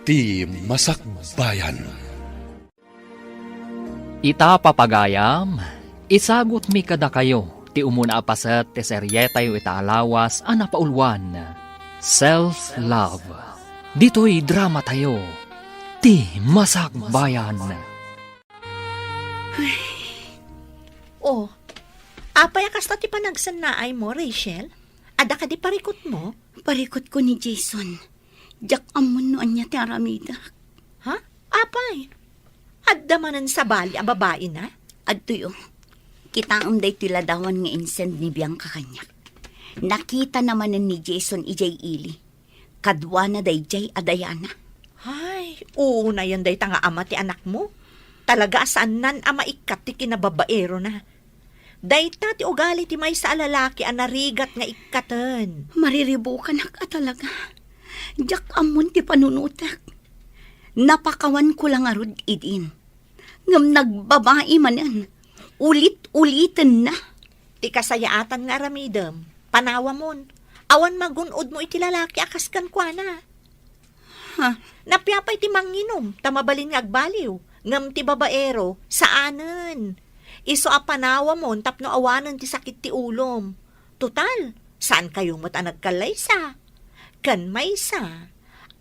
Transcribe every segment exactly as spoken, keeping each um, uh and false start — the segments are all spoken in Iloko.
Ti Masakbayan. Ita, papagayam, isagutmi kadakayo ti umuna a paset ti serietayo ita a lawas a napauluan, Self Love. Ditoy dramatayo, Ti Masakbayan. Oh, apay a kasta ti panagsannaaymo, Rachel? Adda kadi parikutmo? Parikutko ni Jason. Diak ammon no ania ti aramidek. Ha? Apay? Adda manen sabali a babaina? Adtoyo. Kitaem daytoy ladawan nga insend ni Bianca kaniak. Nakitana manen ni Jason idiay ili. Kaduana daydiay a Diana. Ay, unayen dayta nga ama ti anakmo. Talaga a saannan a maikkat ti kinababaerona. Dayta ti ugali ti maysa a lalaki a narigat nga ikkaten. Mariribukanak a talaga. Diak ammon ti panunotek. Napakawanko la ngarud idin. Ngem nagbabai manen. Ulit-ulitenna. Ti kasayaatan nga aramidem, panawamon. Awan magun-odmo iti lalaki a kas kenkuana. Ha? Napiapay ti manginum, ta mabalin nga agbaliw. Ngem ti babaero, saanen. Isu a panawamon tapno awanen ti sakit ti ulom. Total, saankayo met a nagkallaysa. Ken maysa,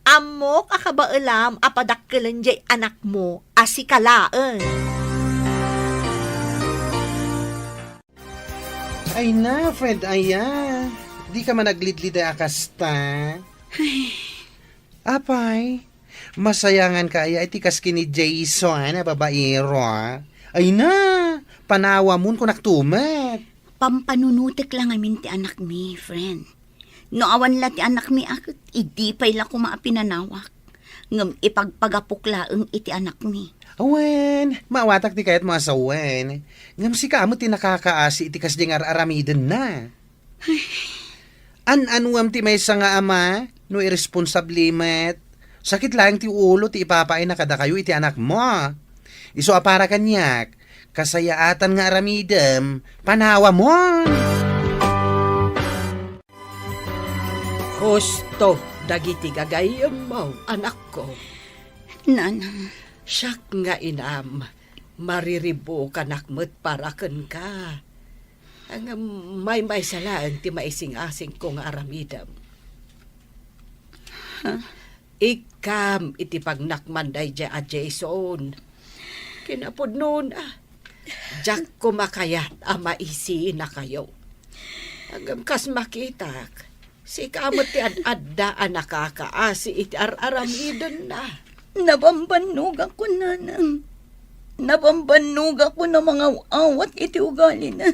ammok a kabaelam a padakkelen diay anakmo a sika laeng. Ay na, friend, aya. Di ka man aglidliday a kasta. Ay. Apay, masayangan ka aya iti kas ken ni Jason a babaero, a? Ay na, panawamon kunak tumet. Pampanunotek la ngamin ti anakmi, friend. No awan la ti anakmi a ket idi pay la koma a pinanawak. Ngem ipagpagapok laeng iti anakmi. Awen, maawatak ti kayatmo a sawen. Ngem sika met ti nakakaasi iti kasdiay nga ar-aramidenna. An-anuam ti maysa nga ama no irresponsable met. Sakit laeng ti ulo ti ipapaayna kadakayo iti anakmo. Isu a para kaniak, kasayaatan nga aramidem, panawamon. Husto dagiti gagayyemmo, anakko. Nanang. Siak nga inam, mariribukanak met para kenka. Ngem maymaysa laeng ti maisingasingko nga aramidem. Ha? Ikkam iti pagnakman daydiay a Jason. Kinapudnona, diak koma kayat a maisinakayo. Ngem kas makitak, sika met ti ad-adda a nakakaasi iti ar-aramidenna. Nabambannogakon, nanang. Nabambannogakon a mangaw-awat iti ugalina.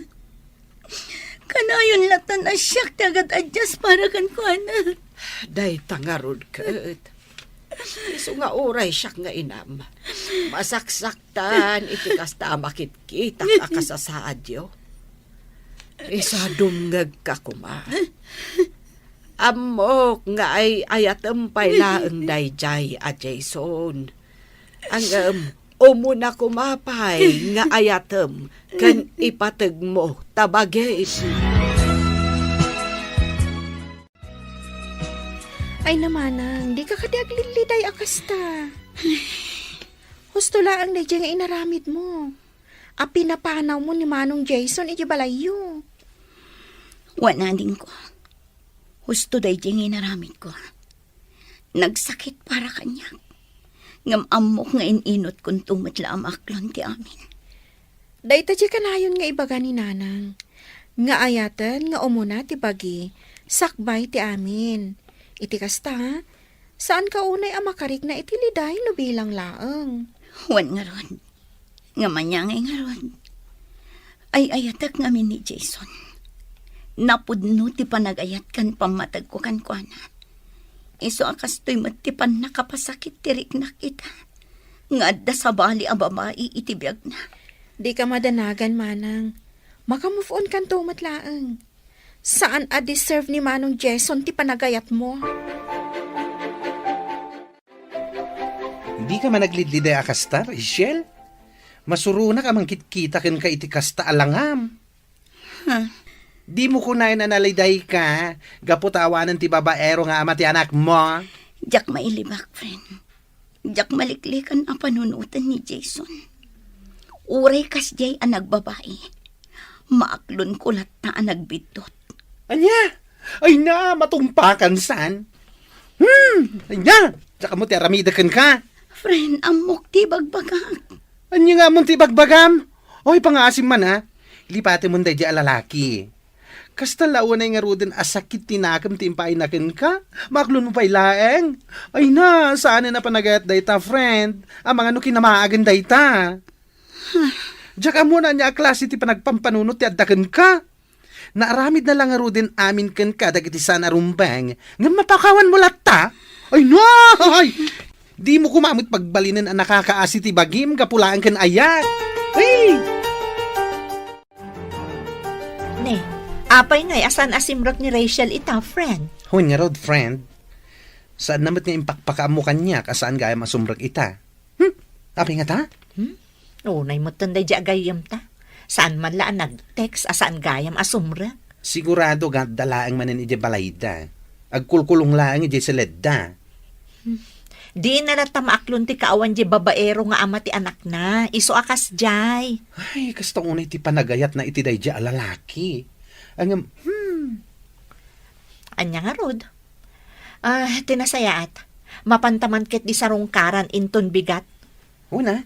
Kanayon latan a siak ti agad-adjust para kenkuana. Dayta ngarud ket. Isu nga uray siak nga inam, masaksaktan iti kasta a makitkitak a kasasaadyo. Isu a dumngegka koma. Ammok nga ay-ayatem pay laeng daydiay a Jason. Ngem, umuna koma pay nga ayatem ken ipategmo ta bagim. Ay, namanang, dika kadi aglilliday a kasta. Husto laeng daydiay nga inaramidmo. A pinapanawmo ni Manong Jason iti balayyo. Wen, adingko. Husto daydiay nga inaramidko. Nagsakit para kaniak. Ngem ammok nga in-inutkonto met la a maaklon ti amin. Dayta ti kanayon nga ibaga ni Nanang, nga ayaten nga umuna ti bagi, sakbay ti amin. Iti kasta, saanka unay a makarikna iti liday no bilang laeng. Wen ngarud, nga maniangay ngarud. Ay-ayatek ngamin ni Jason. Napudno ti panagayat ken pammategko kenkuana. Isu a kastoy met ti pannakapasakit ti riknak ita, nga adda sabali a babai iti biagna. Dika madanagan, manang. Maka-move on kanto met laeng. Saan a deserve ni Manong Jason ti panagayatmo. Dika man aglidliday a kasta, Rachel? Masuronak a mangkitkita kenka iti kasta a langam. Huh? Dimo kunaen a nalidayka gapu ta awanen ti babaero nga ama ti anakmo? Diak mailibak, friend. Diak maliklikan a panunoten ni Jason. Uray kasdiay a nagbabai, maaklonko latta a nagbiddut. Ania? Ay na, matungpakan san? Hmm, ania? Diak ammo ti aramidek kenka. Friend, ammok ti bagbagak. Ania nga ammom ti bagbagam? Oy, pangaasim man, a. Lipatemon daydiay a lalaki. Kasta la unay ngaruden a sakit ti nakem ti impaayna kenka? Maaklonmo pay laeng? Ay na, saanen a panagayat dayta, friend. Amangan no kinamaagen dayta. Diak ammo no ania a klase ti panagpampanunot ti adda kenka. Naaramidna la ngaruden amin kenka dagiti saan a rumbeng, ngem mapakawanmo latta? Ay, no! Ay! Dimo koma met pagbalinen a nakakaasi ti bagim gapu laeng ken ayat. Ay! Ne, apay ngay a saan a simrek ni Rachel ita, friend? Wen ngarud, friend. Saanna met nga impakpakaammo kaniak a saan gayam a sumrek ita. Hmm? Apay ngata? Hmm? Unay metten daydiay a gayyemta. Saan man la a nag-text a saan gayam a sumrek. Sigurado nga adda laeng manen idiay balayda. Agkulkulong laeng idiay seledda. Hmm. Dina latta maaklon ti kaawan diay babaero nga ama ti anakna. Isu a kasdiay. Ay, kasta unay ti panagayatna iti daydiay a lalaki. Ngem, hmm. Ania ngarud? Ah, ti nasayaat, mapanta man ketdi sarungkaran inton bigat. Wen a,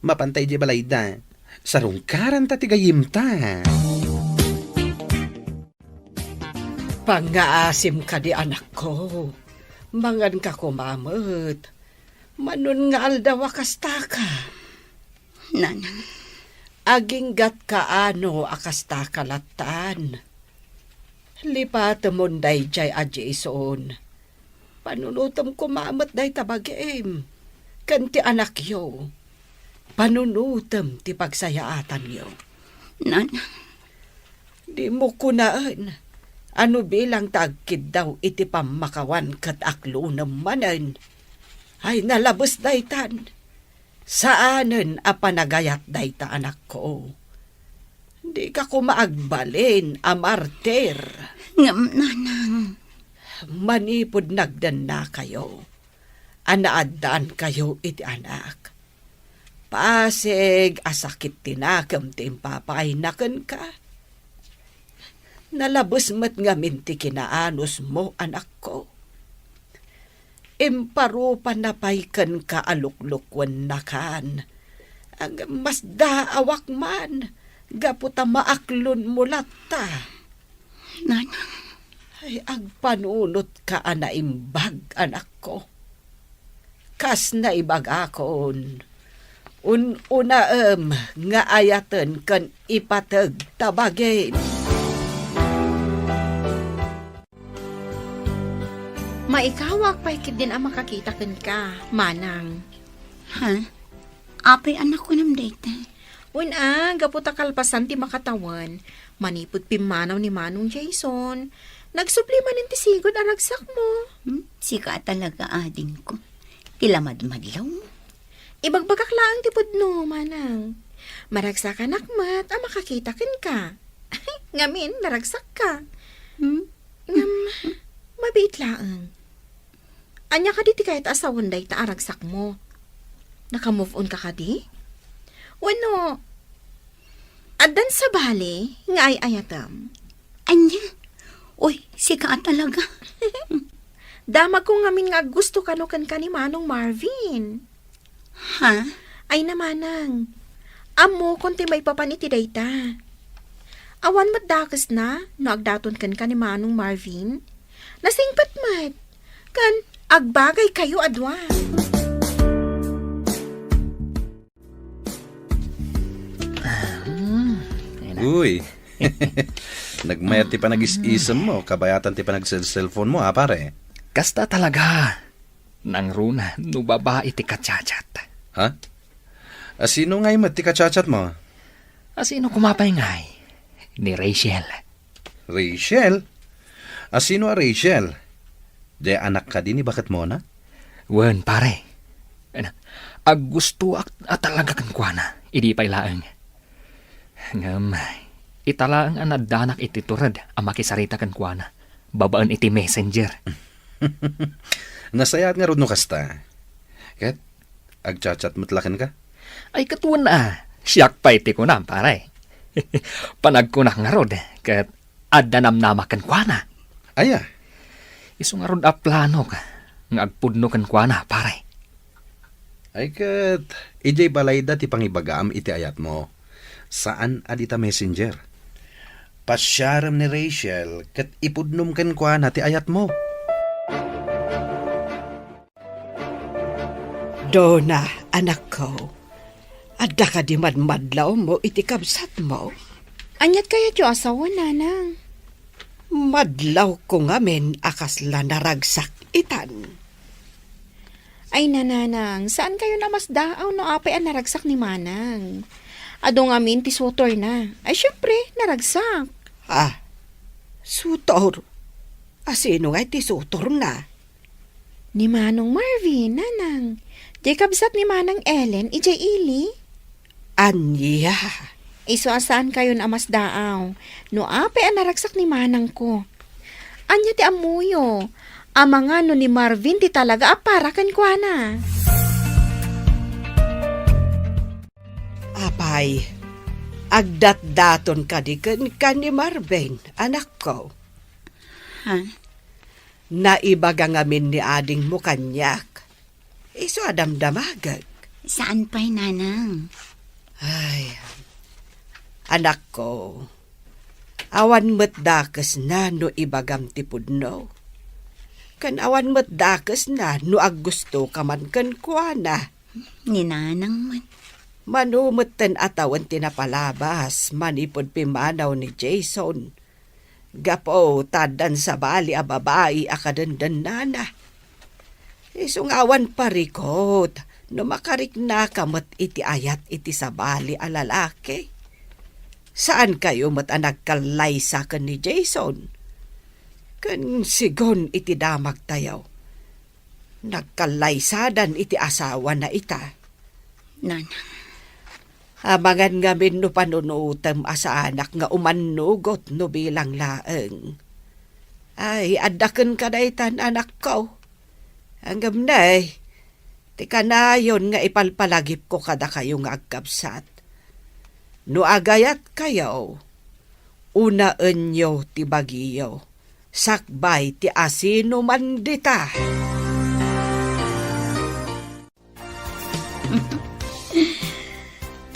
mapanta idiay balayda. Sarungkaranta ti gayyemta. Pangngaasim kadi, anakko. Manganka koma met. Mano nga aldaw a kastaka. Nanang. Aginggatka ano a kastaka lattan. Lipatemon daydiay a Jason. Panunotem koma met dayta bagim ken ti anakyo. Panunotem ti pagsayaatanyo. Nanang. Dimo kunaen a no bilang ta agkiddaw iti pammakawan ket aklonem manen. Ay, nalabes daytan. Saanen a panagayat dayta, anakko. Dika koma agbalin a martir. Ngem, nanang. Manipud nagdennakayo a naaddaankayo iti anak, pasig a sakit ti nakem ti impapaayna kenka. Nalabes met ngamin ti kinaanusmo, anakko. Imparupanna pay kenka a luklukwennakan. Ngem masdaawak man gapu ta maaklonmo latta. Nanang. Ay, agpanunotka a naimbag, anakko. Kas naibagakon, un-unaem nga ayaten ken ipateg ta bagim. Maikawak pay ketdin a makakita kenka, manang. Ha? Apay a nakunam dayta? Wen a, gapu ta kalpasan ti makatawen, manipud pimmanaw ni Manong Jason, nagsubli manen ti sigud a ragsakmo. Hmm? Sika a talaga, adingko. Ti lamadmadlawmo. Ibagbagak laeng ti pudno, manang. Maragsakanak met a makakita kenka. Ngamin, naragsakka. Hmm? Ngem, mabiit laeng. Ania kadi ti kayat a sawen dayta a ragsakmo? Naka-move on ka kadi? Wenno, addan sabali nga ay-ayatem? Ania? Uy, sika a talaga. Damagko ngamin nga aggusto kano kenka ni Manong Marvin. Ha? Ay na, manang. Ammokon ti maipapan iti dayta. Awan met dakesna no agdaton kenka ni Manong Marvin. Nasingpet met. Ken agbagaykayo a dua. Uy. Nagmayat ti panagis-isem mo, kabayatan ti panagselselpon mo, a, pare. Kasta talaga. Nangruna no babai ti kachatchat. Ha? Asino ngay met ti kachatchat mo? Asino koma pay ngay? Ni Rachel. Rachel? Asino a Rachel? Diay anak kadi ni baketmona? Wen, pare. Aggustoak a talaga kenkuana, idi pay laeng. Ngem, ita laeng a naddanak iti tured a makisarita kenkuana babaen iti messenger. Nasayaat ngarud no kasta. Ket Agchat-chat met la kenka? Ay, ket wen a, siak pay ti kunam, pare. Panagkunak ngarud, ket adda namnama kenkuana. Aya? Isu ngarud a planok nga agpudno kenkuana, pare. Ay ket, idiay balayda ti pangibagaam iti ayatmo. Saan a dita messenger. Pasiarem ni Rachel ket ipudnom kenkuana ti ayatmo. Donna, anakko, adda kadi madmadlawmo iti kabsatmo? Aniat kayatyo a sawen, nanang? Madlawko ngamin a kasla naragsak itan. Ay, nanang, saan kayo namasdaaw no apay a naragsak ni manang? Adu ngamin ti sutorna. Ay, syempre, naragsak. Ah, sutor? Asino ngay ti sutorna? Ni Manong Marvin, nanang. Diay kabsat ni Manang Ellen, idiay ili. Ania? Isu a saan kayon a masdaaw. No apay a naragsak ni manangko. Ania ti ammoyo? Amangan no ni Marvin ti talaga a para kenkuana. Apay, agdatdaton kadi kenka ni Marvin, anakko? Ha? Naibaga ngamin ni adingmo kaniak. Isu a damdamagek. Saan pay, nanang? Ay, anakko, awan met dakesna no ibagam ti pudno. Ken awan met dakesna no aggustoka man kenkuana. Ni nanang met. Mano metten a tawen ti napalabas manipud pimmanaw ni Jason. Gapu ta addan sabali a babai a kadendennana. Isu nga awan parikut no makariknaka met iti ayat iti sabali a lalaki. Saan kayo met a nagkallaysa ken ni Jason? Ken sigun iti damagtayo, nagkallaysadan iti asawana ita. Nanang. Amangan ngamin no panunutem a saanak nga umannugot no bilang laeng. Ay, adda kenka daytan, anakko. Ngem ne, ti kanayon nga ipalpalagipko kadakayo nga agkabsat. No agayatkayo, unaenyo ti bagiyo, sakbay ti asinoman dita.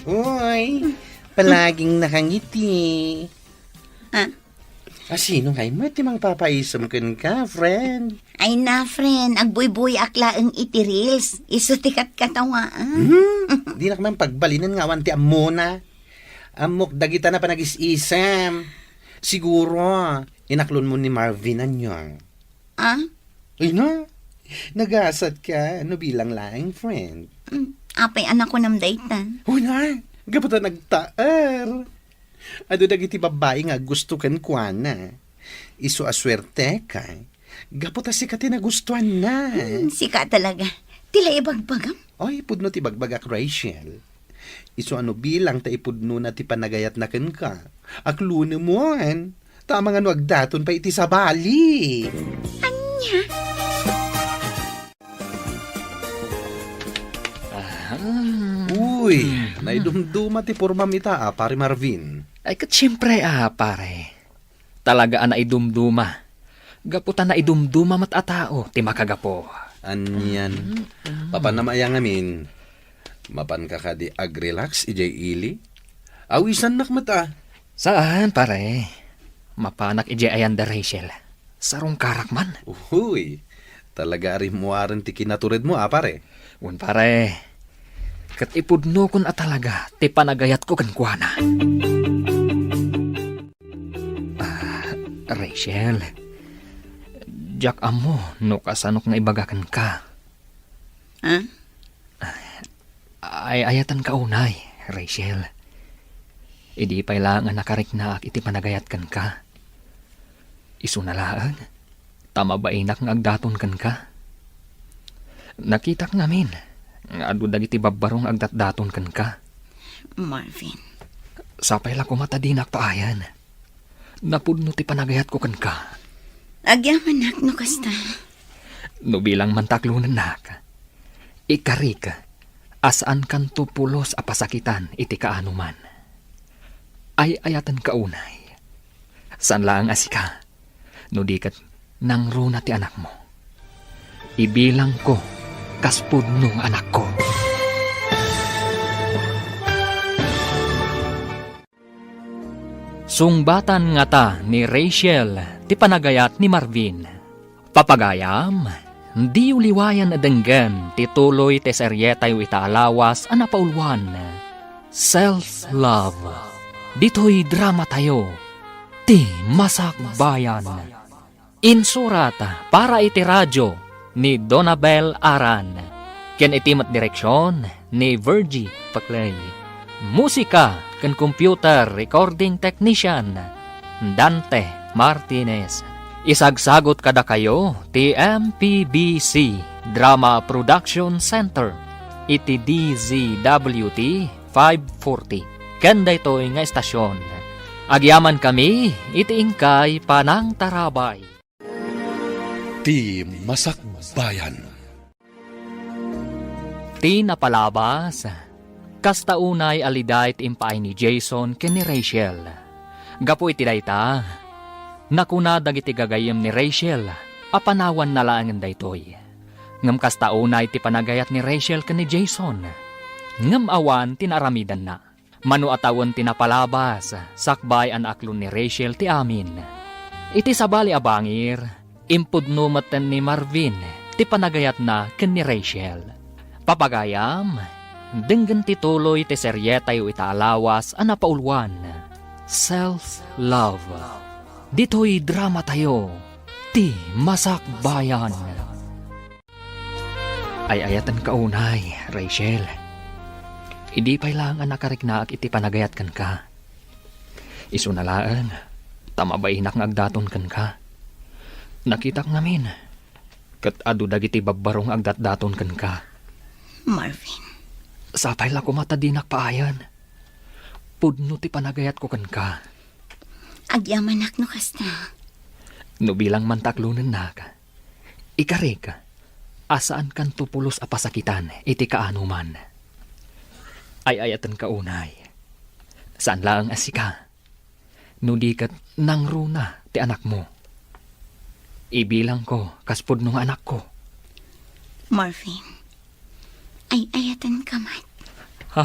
Uy, palaging nakangiti. Ah? Asino ngay met ti mangpapaisem kenka, friend? Ay na, friend, agbuybuyaak laeng iti reels. Isu ti katkatawaan. Hmm? Dinak man pagbalinen nga awan ti ammona. Ammok dagita na panagis-isem. Siguro, inaklonmo ni Marvin, ania? Ah? Ay na, nagasatka no bilang laeng, friend. Mm, apay a nakunam dayta? Uy na, gapu ta nagtaer. Adu dagiti babbai nga aggusto kenkuana. Isu a suerteka, gapu ta sika ti nagustuanna. Hmm, sika talaga. Ti la ibagbagam? Ay, pudno ti bagbagak, Rachel. Isu a no bilang ta ipudnona ti panagayatna kenka. Aklonem, ta amangan no agdaton pay iti sabali. Ania? Aha. Uy, hmm, naidumduma ti pormam ita, a, Pare Marvin. Ay, ket siempre, a, pare. Talaga a naidumduma. Gapu ta naidumduma met a tao ti makagapu. Anian. Mm, mm. Papanam aya ngamin? Mapanka kadi agrelax idiay ili? Awisannak met a. Saan, pare. Mapanak idiay ayan da Rachel. Sarungkarak man. Uy, talaga a rimmuaren ti kinaturedmo, a, pare. Wen, pare. Ket ipudnokon a talaga ti panagayatko kenkuana. Ah, Rachel, diak ammo no kasanok nga ibaga kenka. Ah? Ay-ayatenka unay, Rachel. Idi pay la nga nakariknaak iti panagayat kenka. Isuna laeng, ta mabainak nga agdaton kenka. Nakitak ngamin nga adu dagiti babbaro nga agdatdaton kenka. Marvin. Sapay la koma ta dinak paayan. Napudno ti panagayatko kenka. Agyamanak no kasta. No bilang man ta aklonennak, ikarik a saankanto pulos a pasakitan iti kaanoman. Ay-ayatenka unay. Saan laeng a sika, no di ket nangruna ti anakmo. Ibilangko kas pudno nga anakko. Sungbatan ngata ni Rachel ti panagayat ni Marvin. Papagayam, diyo liwayan a denggen ti tuloy ti serietayo ita a lawas a napauluan, Self Love. Ditoy dramatayo, Ti Masakbayan. Insurat para iti radio ni Donabel Aran, ken iti met direksion ni Virgie Paclay. Musika ken computer recording technician, Dante Martinez. Isagsagot kadakayo ti M P B C Drama Production Center iti D Z W T five forty. Ken daytoy nga estasion, agyamankami iti inkay panangtarabay. Ti Masakbayan. Ti napalabas, kasta unay a liday ti impaay ni Jason ken ni Rachel. Gapu iti dayta, nakuna dagiti gagayyem ni Rachel a panawanna laengen daytoy. Ngem kasta unay ti panagayat ni Rachel ken ni Jason. Ngem awan ti naaramidanna. Mano a tawen ti napalabas, sakbay a naaklon ni Rachel ti amin. Iti sabali a bangir, impudno metten ni Marvin ti panagayatna ken ni Rachel. Papagayam, denggen ti tuloy ti serietayo ita a lawas a napauluan, Self Love. Ditoy dramatayo, Ti Masakbayan. Ay-ayatenka unay, Rachel. Idi pay laeng a nakariknaak iti panagayat kenka. Isuna laeng, ta mabainak nga agdaton kenka. Nakitak ngamin, ket adu dagiti babbaro nga agdatdaton kenka. Marvin. Sapay la koma ta dinak paayen. Pudno ti panagayatko kenka. Agyamanak no kasta. No bilang man ta aklonennak, ikarik a saankanto pulos a pasakitan iti kaanoman. Ay-ayatenka unay. Saan laeng a sika, no di ket nangruna ti anakmo. Ibilangko kas pudno nga anakko. Marvin, ay-ayatenka met. Ha?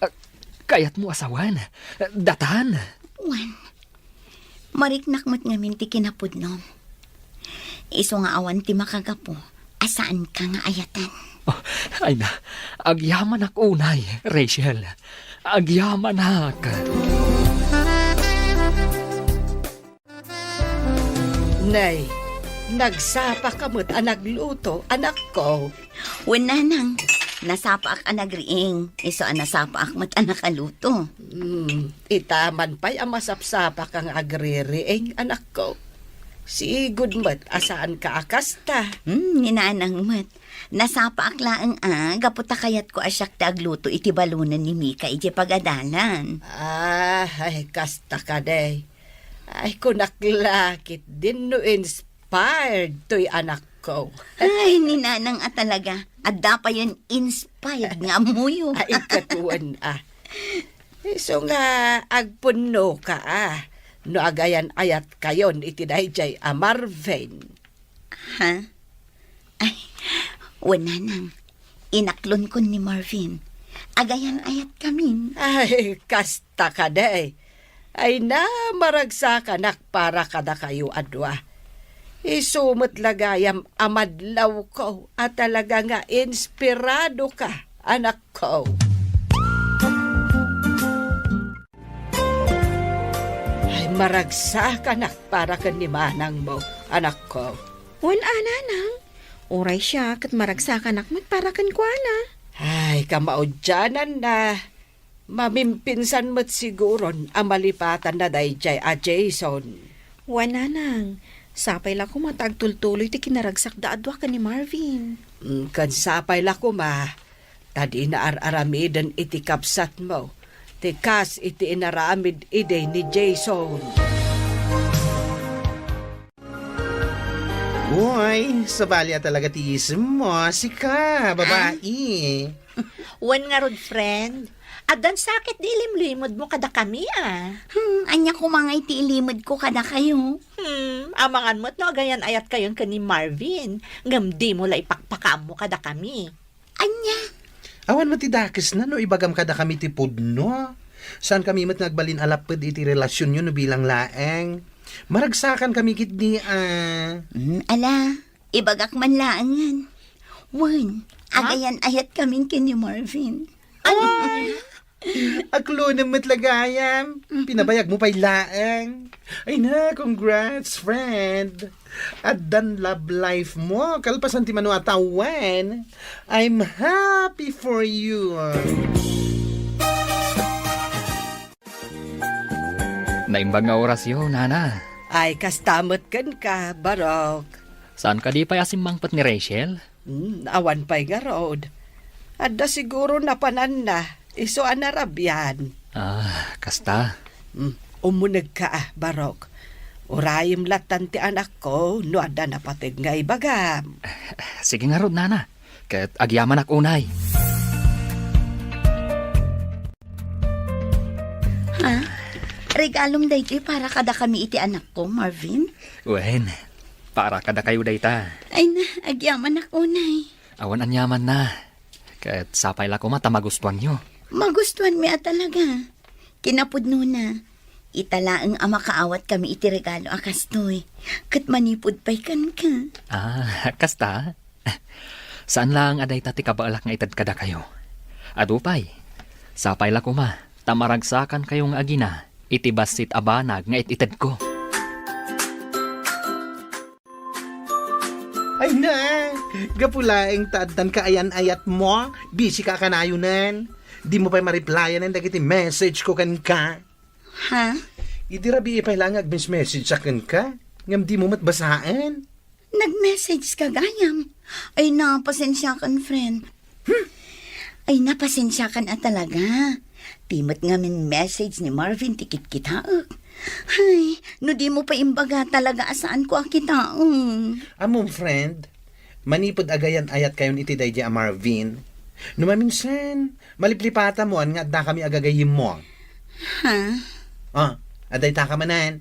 Ah, kayatmo a sawen? Datan? Wen. Mariknak met ngamin ti kinapudnom. Isu nga awan ti makagapu a saanka nga ayaten. Oh, ay na, agyamanak unay, Rachel. Agyamanak. Nay, nagsapaka met a nagluto, anakko. Wen, nanang, nasapaak a nagriing, isu a nasapaak met a nakaluto. Hmm, ita man pay a masapsapaka nga agririing, anakko. Sigud met a saanka a kasta. Hmm, ni nanang met. Nasapaak laeng a, gapu ta kayatko a siak ti agluto iti balonen ni Mika idiay pagadalan. Ah, ay, kasta kadi. Ay, kunak la, ketdin no inspired toy anakko. Ay, ni nanang a talaga. Adda payen inspired nga ammoyo. Ay, ket wen a. Isu nga agpunnoka a, no agayan-ayatkayon iti daydiay a Marvin. Ha? Ay, wen, nanang. Inaklonkon ni Marvin. Agayan-ayatkamin. Ay, kasta kadi. Ay na, maragsakanak para kadakayo a dua. Isu met la gayam a madlawko a talaga nga inspiradoka, anakko. Ay, maragsakanak para ken ni manangmo, anakko. Wen a, nanang. Uray siak ket maragsakanak met para kenkuana. Ay, kamaudiananna. Mamimpinsan met siguron a malipatanna daydiay a Jason. Wen, nanang, sapay la koma ta agtultuloy ti kinaragsakda a dua ken ni Marvin. Mm, ken sapay la koma ta dina ar-aramiden iti kabsatmo ti kas iti inaramid idi ni Jason. Uy, sabali a talaga ti isemmo, sika, babai. Wen ngarud, friend, addan sakit di ilimlimedmo kadakami, a. Hmm, ania koma ngay ti ilimedko kadakayo? Hmm, amangan met no agayan-ayatkayon ken ni Marvin, ngem dimo la ipakpakaammo kadakami. Ania? Awan met ti dakesna no ibagam kadakami ti pudno. Saankami met nga agbalin a lapped iti relasionyo no bilang laeng. Maragsakankami ketdi, a. Hmm, ala, ibagak man laengen. Wen, ha? Agayan-ayatkamin ken ni Marvin. Ay! Aklonem met la gayam. Pinabayagmo pay laeng. Ay na, congrats, friend. Addan love life mo, kalpasan ti mano a tawen. I'm happy for you. Naimbag nga orasyo, Nana. Ay, kasta met kenka, Barok. Saan kadi pay a simmangpet ni Rachel? Hmm, awan pay ngarud. Adda siguro napananna, isu a narabian. Ah, kasta. Hmm, umunegka, a, Barok. Urayem lattan ti anakko no adda napateg nga ibagam. Sige ngarud, Nana. Ket agyamanak unay. Ha? Regalom daytoy para kadakami iti anakko, Marvin? Wen, para kadakayo dayta. Ay na, agyamanak unay. Awan aniamanna. Ket sapay la koma ta magustuanyo. Magustuanmi a talaga. Kinapudnona, ita laeng a makaawatkami iti regalo a kastoy. Ket manipud pay kenka. Ah, kasta? Saan laeng a dayta ti kabaelak nga ited kadakayo. Adu pay, sapay la koma ta maragsakankayo nga agina iti bassit a banag nga it-itedko. Ay na, gapu laeng ta addan kaayan-ayatmo, busy ka kanayonen. Dimo pay ma-replyan dagiti message ko kenka. Ha? Idi rabii pay laeng nga agmes-message a kenka, ngem dimo met basaen. Nag-message ka gayam? Ay na, pasensiakan, friend. Hmm? Ay na, pasensiakan a talaga. Ti met ngamin message ni Marvin ti kitkitaek. Ay, no dimo pay imbaga talaga a saanko a kitaen. Ammom, friend, manipud agayan-ayatkayon iti daydi a Marvin, no maminsan, maliplipata mo nga addakami a gagayyemmo. Ha? Ah, addayta ka manen.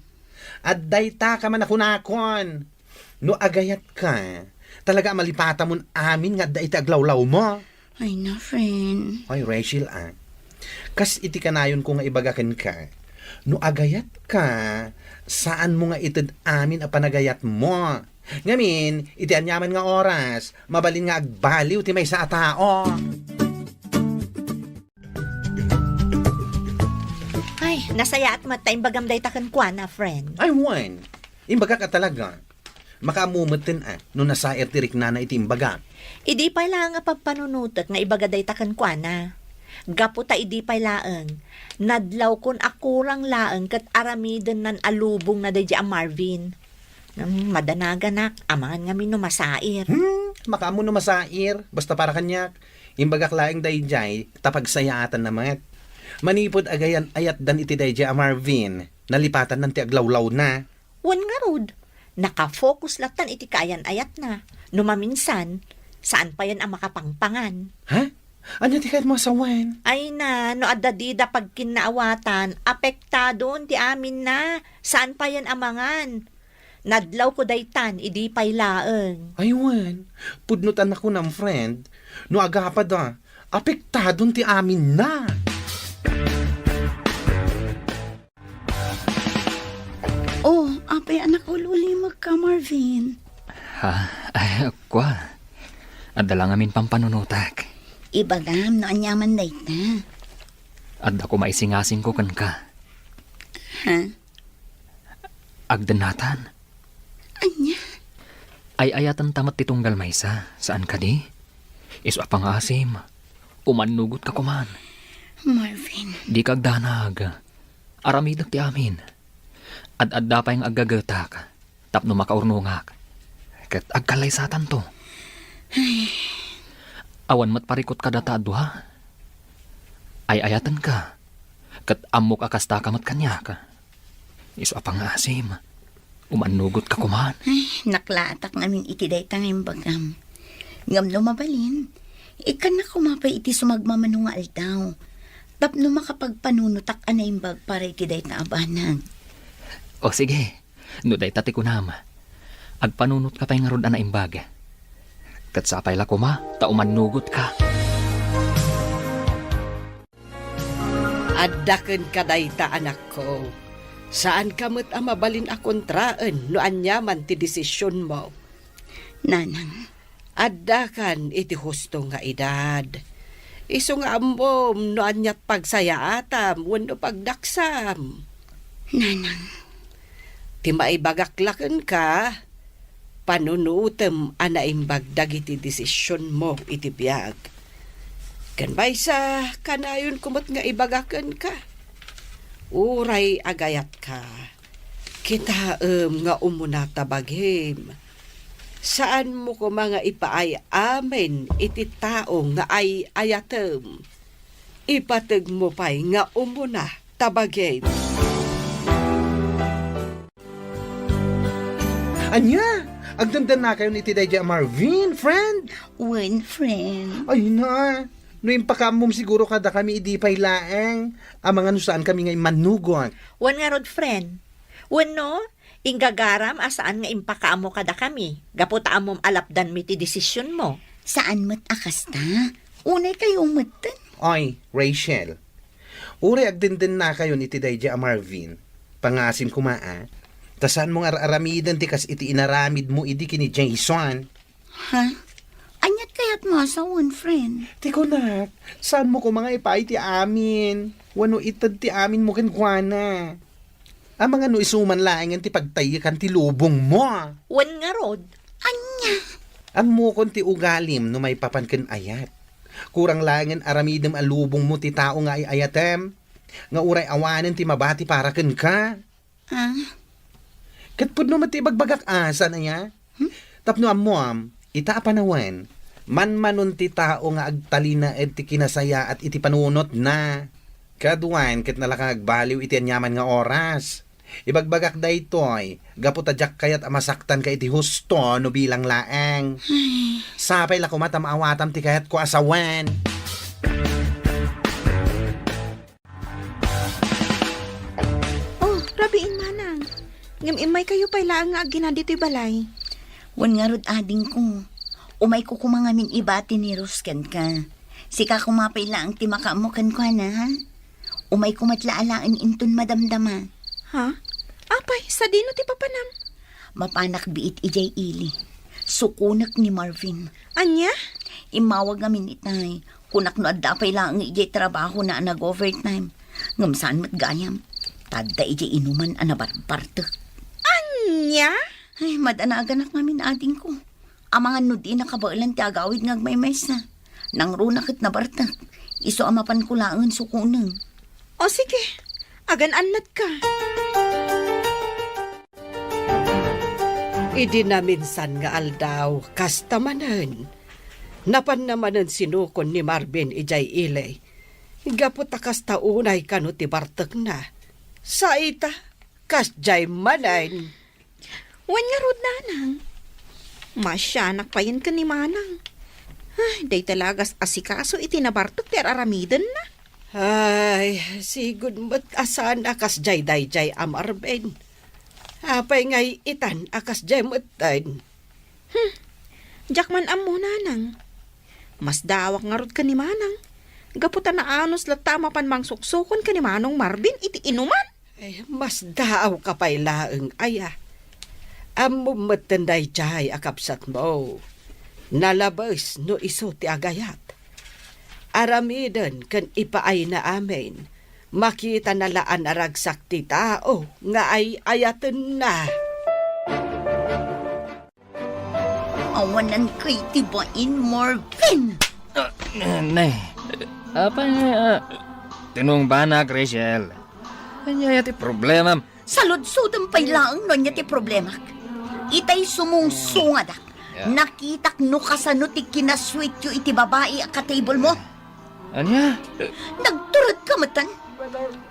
Addayta ka man a kunakon. No agayatka, talaga a malipatamon amin nga adda iti aglawlawmo. Ay na, friend. Ay, Rachel, a. Kas iti kanayonko nga ibaga kenka, no agayatka, saanmo nga ited amin a panagayatmo. Ngamin, iti aniaman nga oras, mabalin nga agbaliw ti maysa a tao. Ay, nasayaat met ta imbagam dayta kenkuana, friend. Ay, wen. Imbagak a talaga. Makaammo metten a no nasair ti riknana iti imbagak. Idi pay laeng a pagpanunotek nga ibaga dayta kenkuana. Gapu ta idi pay laeng, nadlawkon a kurang laeng ket aramidennan a lubongna daydi a Marvin. Hmm, madanaganak, amangan ngamin no masair. Hmm, makaammo no masair, basta para kaniak. Imbagak laeng daydiay, ta pagsayaatanna met. Manipud agayan-ayatdan iti daydiay a Marvin, nalipatannan ti aglawlawna. Wen ngarud, nakafocus lattan iti kaayan-ayatna. No maminsan, saan payen a makapangpangan. Ha? Ania ti kayatmo a sawen? Ay na, no adda dida pagkinnaawatan, apektadon ti aminna, saan payen a mangan. Nadlawko daytan idi pay laeng. Ay wen, pudno ta nakunam, friend. No agapada, apektadon ti aminna. Oh, apay a nakauliwlimek ka, Marvin? Ha? Ay, kua. Adda la ngamin pampanunotak. Ibagam no aniaman dayta. Adda koma isingasingko kenka. Ha? Agdennatan. Ania? Ay-ayatenta met ti tunggal maysa, saan kadi? Isu a pangaasim, umannugotka koman. Marvin. Dika agdanag. Aramidek ti amin. Ad-adda pay nga aggagetak tapno makaurnongak. Ket agkallaysatanto. Ay. Awan met parikut kadata a dua. Ay-ayatenka. Ket ammok a kastaka met kaniak. Isu a pangaasim, umannugotka koman. Ay, naklaatak ngamin iti dayta nga imbagam. Ngem no mabalin, Ikkannak koma pay iti sumagmamano nga aldaw, tapno makapagpanunotak a naimbag para iti dayta a banag. O sige, no dayta ti kunam, agpanunotka pay ngarud a naimbag. Ket sapay la koma ta umannugotka. Adda kenka dayta, anakko. Saanka met a mabalin a kontraen no aniaman ti desisionmo. Nanang. Addakan iti husto nga edad. Isu nga ammom no aniat pagsayaatam wenno pagdaksam. Nanang. Ti maibagak la kenka, panunutem a naimbag dagiti desisionmo iti biag. Ken maysa, kanayonko met nga ibaga kenka. Uray agayatka, kitaem nga umuna ta bagim. Saanmo koma nga ipaay amin iti tao nga ay-ayatem. Ipategmo pay nga umuna ta bagim. Ania? Agdendennakayon iti daydiay a Marvin, friend? Wen, friend. Ay na, no impakaammom siguro kadakami idi pay laeng, amangan no saankami nga immannugot. Wen ngarud, friend. Wenno, inggagaram a saan nga impakaammo kadakami, gapu ta ammom a lapdanmi ti desisionmo. Saan met a kasta. Unay kayo metten. Oy, Rachel. Uray agdendennakayon iti daydiay a Marvin, pangaasim koma a, ta saanmo nga ar-aramiden ti kas iti inaramidmo idi ken ni Jason. Ha? Aniat kayatmo a sawen, friend? Ti kunak, saanmo koma nga ipaay ti amin? Wenno ited ti aminmo kenkuana? Amangan no isu man laengen ti pagtaykan ti lubongmo. Wen ngarud. Ania? Ammokon ti ugalim no maipapan ken ayat. Kurang laengen aramidem a lubongmo ti tao nga ay-ayatem, nga uray awanen ti mabati para kenka. Ah? Ket pudno met ti ibagbagak a saan aya? Hmm? Tapno ammom, ita a panawen, manmanon ti tao nga agtalinaed ti kinasayaat iti panunotna. Kaduan ket nalaka nga agbaliw iti aniaman nga oras. Ibagbagak daytoy, gapu ta diak kayat a masaktanka iti husto no bilang laeng. Ay. Sapay la koma ta maawatam ti kayatko a sawen. Oh, rabiin, manang. Ngem immaykayo pay laeng nga agina ditoy balay. Wen ngarud, adingko. Umayko koma ngamin ibati ni Rose kenka. Sika koma pay laeng ti makaammo kenkuana, ha? Umayko met la alaen inton madamdama. Ha? Apay, sadino ti papanam? Mapanak biit idiay ili. Sukonek ni Marvin. Ania? Immawag ngamin itay. Kunak no adda pay laeng idiay trabahona a nag-overtime. Ngem saan met gayam. Ta adda idiay inuman a nabarbartek. Ania? Ay, madanaganak ngamin, adingko. Amangan no di nakabaelan ti agawid nga agmaymaysa. Nangruna ket nabartek. Isu a mapanko laengen sukonen. O sige, agan-annatka. Idi naminsan nga aldaw, kasta manen. Napanna manen sinukon ni Marvin idiay ili. Gapu ta kasta unay kano ti bartekna. Sa ita, kasdiay manen. Wen ngarud, nanang. Masianak payen ken ni manang. Ay, dayta la a gas-asikaso iti nabartek ti ar-aramidenna. Ay, sigud met a saan a kasdiay daydiay a Marvin. Apay nga itan a kasdiay metten? Hmm. Diak man ammo, nanang. Masdaawak ngarud ken ni manang. Gapu ta naanus latta a mapan mangsuksukon ken ni manong Marvin iti inuman. Eh, masdaawka pay laeng aya. Ammom metten daydiay a kabsatmo. Nalabes no isu ti agayat. Aramiden ken ipaayna amin. Makitana la a naragsak ti tao nga ay-ayatenna. Awanan kay ti bain, Marvin! Ah, ne. Apay, ah, tinungbanak, Rachel. Ania ti problemam? Saludsodem pay laeng no ania ti problemak. Itay sumungsungadak. Yeah. Nakitak no kasano ti kinasuityo iti babai a ka-table mo. Ania? Nagturedka metten.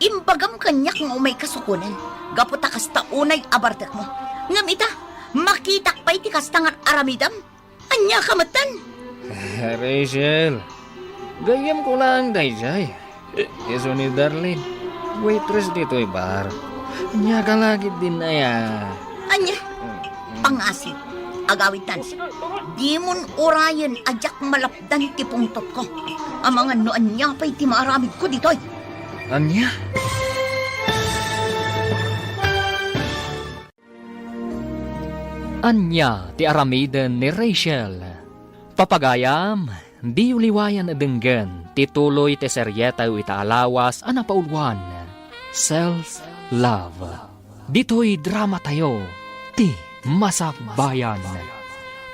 Imbagam kaniak nga umayka sukonen, gapu ta kasta unay a bartekmo. Ngem ita, makitak pay ti kasta nga aramidem. Ania ka metten? Rachel, gayyemko laeng daydiay. Isu ni Darlene, waitress ditoy bar. Ania ka la ketdin aya? Ania? Pangngasim, agawidtan. Dimon urayen a diak malapdan ti pungtotko. Amangan no ania pay ti maaramidko ditoy. Ania? Ania ti aramiden ni Rachel? Papagayam, diyo liwayan a denggen ti tuloy ti serietayo ita a lawas a napauluan, Self Love. Ditoy dramatayo, Ti Masakbayan.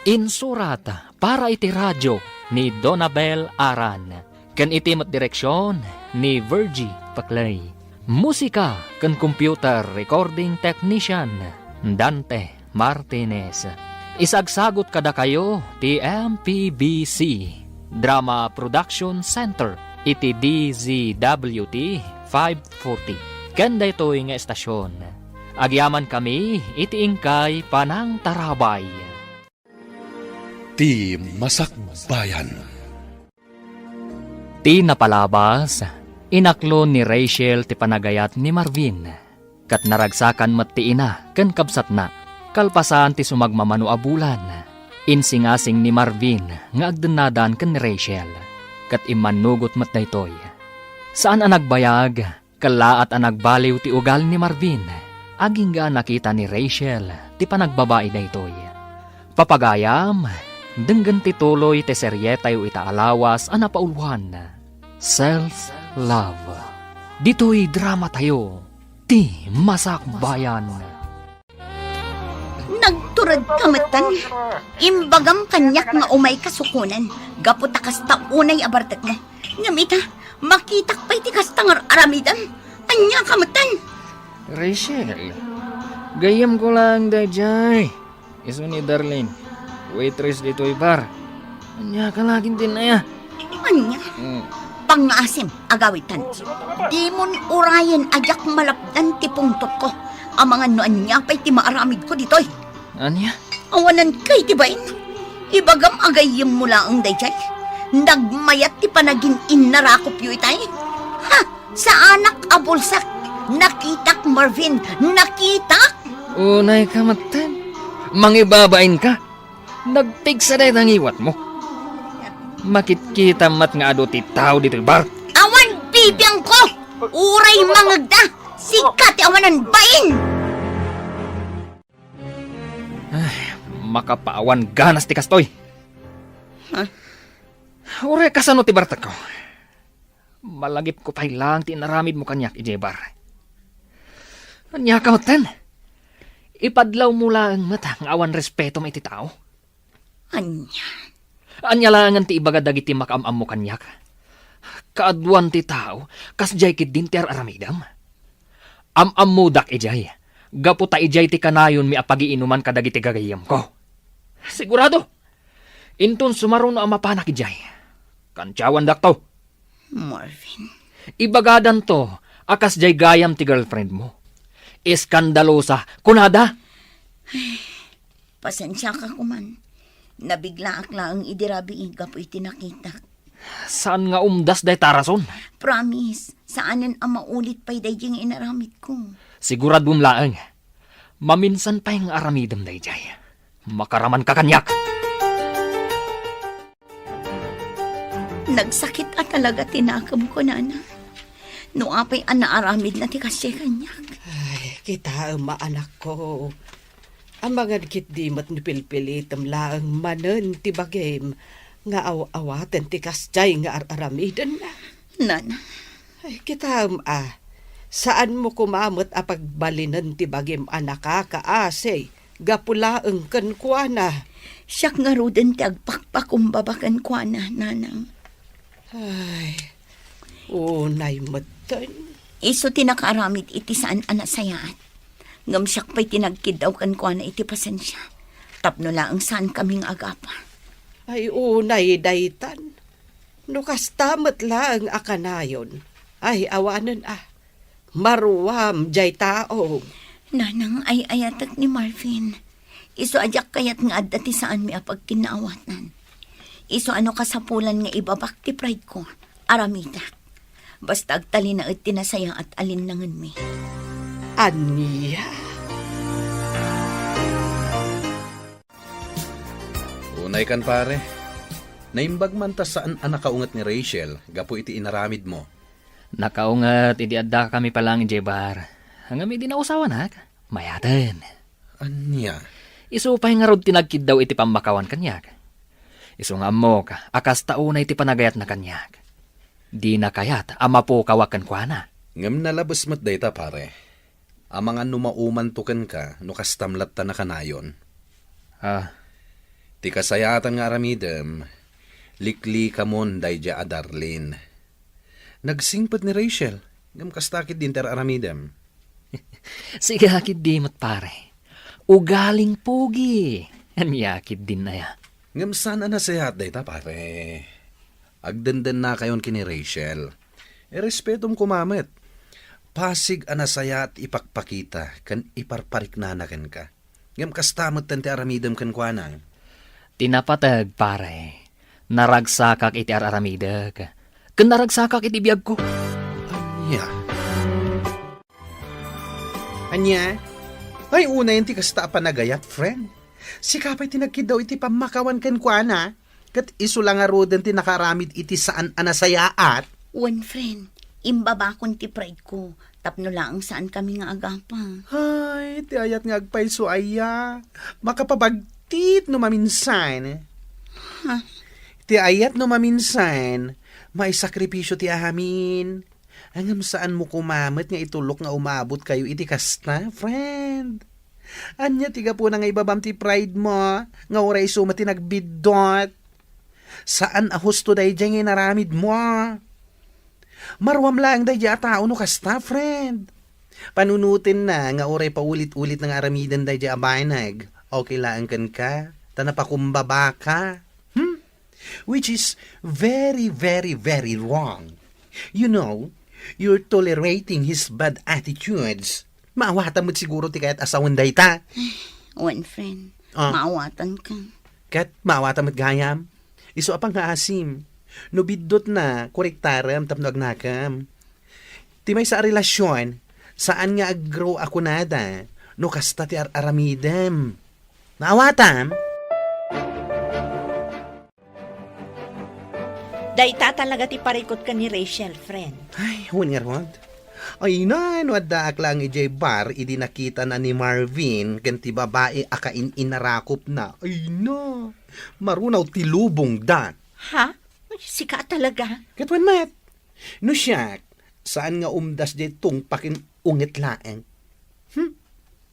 Insurat para iti radio ni Donabel Aran. Ken iti met direksion ni Virgie Paclay. Musika ken computer recording technician, Dante Martinez. Isagsagut kadakayo ti M P B C Drama Production Center iti D Z W T five forty. Ken daytoy nga estasion, agyamankami iti inkay panangtarabay. Ti Masakbayan. Ti napalabas, inaklon ni Rachel ti panagayat ni Marvin, ket naragsakan met ti ina ken kabsatna. Kalpasan ti sumagmamano a bulan, insingasing ni Marvin nga agdennadan ken ni Rachel, ket immannugot met daytoy. Saan a nagbayag, kellaat a nagbaliw ti ugal ni Marvin agingga a nakita ni Rachel ti panagbabai daytoy. Papagayam, denggen ti tuloy ti serietayo ita a lawas a napauluan, Self Love. Ditoy dramatayo, Ti Masakbayan. Nagturedka metten. Imbagam kaniak nga umayka sukonen, gapu ta kasta unay a bartekmo. Ngem ita, makitak pay ti kasta nga ar-aramidem. Ania ka metten? Rachel, gayyemko laeng daydiay. Isu ni Darlene, waitress ditoy bar. Ania ka la ketdin aya? Ania? Mm. Pangngasim, agawidtan. Dimon urayen a diak malapdan ti pungtotko. Amangan no ania pay ti maaramidko ditoy. Ania? Awanan kay ti bain. Ibagam a gayyemmo laeng daydiay. Nagmayat ti panagin-innarakopyo itay. Ha? Saanak a bulsak. Nakitak, Marvin. Nakitak! Unayka metten. Mangibabainka. Nagpigsa dayta ngiwatmo. Makitkitam met nga adu ti tao ditoy bar. Awan bibiangko! Uray mangegda! Sika ti awanan bain! Ay, makapaawan ganas ti kastoy. Ha? Uray kasano ti bartekko? Malagipko pay laeng ti inaramidmo kaniak idiay bar. Ania ka metten? Ipadlawmo laeng met nga awan respetom iti tao. Ania? Ania laengen ti ibaga dagiti makaam-ammo kaniak? Kaaduan ti tao, kasdiay ketdin ti ar-aramidem. Am-ammodak idiay, gapu ta idiay ti kanayonmi a pagiinuman kadagiti gagayyemko. Sigurado! Inton sumaruno a mapanak idiay, kantiawandakto. Marvin. Ibagadanto a kasdiay gayam ti girlfriendmo. Eskandalosa, kunada. Pasensiaka koman. Nabiglaak laeng idi rabii gapu iti nakitak. Saan nga umdas dayta a rason? Promise, saanen a maulit pay daydi nga inaramidko. Siguraduem laeng, maminsan pay nga aramidem daydiay. Makaramanka kaniak. Nagsakit a talaga ti nakemko, Nana. No apay a naaramidna ti kasdiay kaniak? Ay, kitaem a, anakko. Amangan ketdi met no pilpilitem laeng manen ti bagim nga aw-awaten ti kasdiay nga ar-aramidenna. Nana. Ay, kitaem a, saanmo koma met a pagbalinen ti bagim a nakakaasi gapu laeng kenkuana. Siak ngaruden ti agpakpakumbaba kenkuana, Nanang. Ay, unay metten. Isu ti nakaaramid iti saan a nasayaat. Ngem siak pay ti nagkiddaw kenkuana iti pasensia. Tapno laeng saankami nga agapa. Ay, unay daytan. No kasta met laeng a kanayon, ay awanen a. Maruam diay tao. Nanang, ay-ayatek ni Marvin. Isu a diak kayat nga adda ti saanmi a pagkinnaawatan. Isu a no kasapulan nga ibabak ti pride ko, aramidak. Basta agtalinaed ti nasayaat a linnangenmi. Ania? Unay kan, pare. Naimbag man ta saan a nakaunget ni Rachel gapu iti inaramidmo. Nakaunget idi addakami pay laeng idiay bar. Ngem idi nausawanak, mayaten. Ania? Isu pay ngarud ti nagkiddaw iti pammakawan kaniak. Isu nga ammok a kasta unay ti panagayatna kaniak. Dina kayat a mapukawak kenkuana. Ngem nalabes met dayta, pare. Amangan no maumanto kenka no kastam latta nakanayon. Ah. Ti kasayaatan nga aramidem, liklikamon daydiay a Darlene. Nagsingpet ni Rachel, ngem kasta ketdin ti ar-aramidem. Siak ketdi met, pare. Ugaling pogi. Ania ketdin aya? Ngem saan a nasayaat dayta, pare. Agdendennakayon ken ni Rachel. Irespetom koma met. Pasig a nasayaat ipakpakita ken iparpariknana kenka. Ngem kasta metten ti aramidem kenkuana. Ti napateg, pare, naragsakak iti ar-aramidek, ken naragsakak iti biagko. Ania? Ania? Ay, unayen ti kasta a panagayat, friend. Sika pay ti nagkiddaw iti pammakawan kenkuana. Ket isu la ngaruden ti nakaaramid iti saan a nasayaat. Wen, friend, imbabakon ti pride ko tapno laeng saankami nga agapa. Ay, ti ayat nga agpayso aya. Makapabagtit no maminsan. Ha? Ti ayat no maminsan, maisakripisyo ti amin. Ngem saanmo koma met nga itulok nga umabotkayo iti kasta, friend. Ania ti gapuna nga ibabam ti pride mo, nga uray isu met ti nagbiddut? Saan a husto daydiay nga inaramidmo. Maruam laeng daydiay a tao no kasta, friend. Panunotenna nga uray paulit-ulit nga aramiden daydiay a banag. Okay laeng kenka, ta napakumbabaka. Hmm? Which is very, very, very wrong. You know, you're tolerating his bad attitudes. Maawatam met siguro ti kayat a sawen dayta. Wen, friend. Ah. Maawatanka. Ket maawatam met gayam. Isu a pangngaasim. No biddutna, korektarem tapno agnakem. Ti maysa a relasyon, saan nga ag-grow a kunada no kasta ti ar-aramidem. Maawatam? Dayta talaga ti parikut ken ni Rachel, friend. Ay, wen ngarud. Ay na, no addaak laeng idiay bar idi nakitana ni Marvin ken ti babai a kain-inarakupna. Ay na, marunaw ti lubongda. Ha? Sika talaga? Ket wen met. No siak, saan nga umdas diay tungpaken unget laeng. Hmm?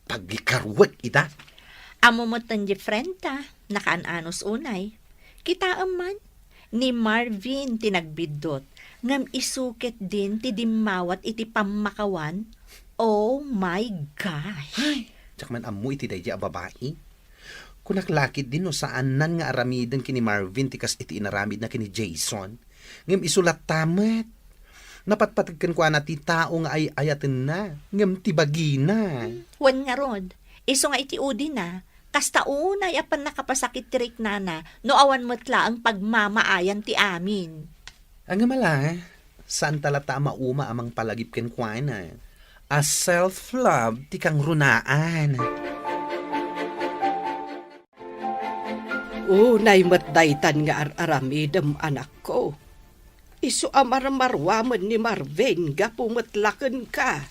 Pagikaruek ida. Ammo met ti friend ta, nakaan-anos unay. Kitaem man, ni Marvin ti nagbiddut, ngem isu ketdin ti dimmawat iti pammakawan. Oh my gosh! Ay, diak man ammo iti daydiay a babai. Kunak la ketdin no saannan nga aramiden ken ni Marvin ti kas iti inaramidna ken ni Jason. Ngem isu latta met. Napatpateg kenkuana ti tao nga ay-ayatenna, ngem ti bagina. Hmm, wen ngarud, isu nga iti udina, kasta unay a pannakapasakit ti riknana no awan met laeng pagmamaayan ti amin. Ngem ala, saanta latta a mauma a mangpalagip kenkuana. A self-love ti kangrunaan. Unay met daytan nga ar-aramidem, anakko. Isu a marmaruamen ni Marvin gapu met la kenka.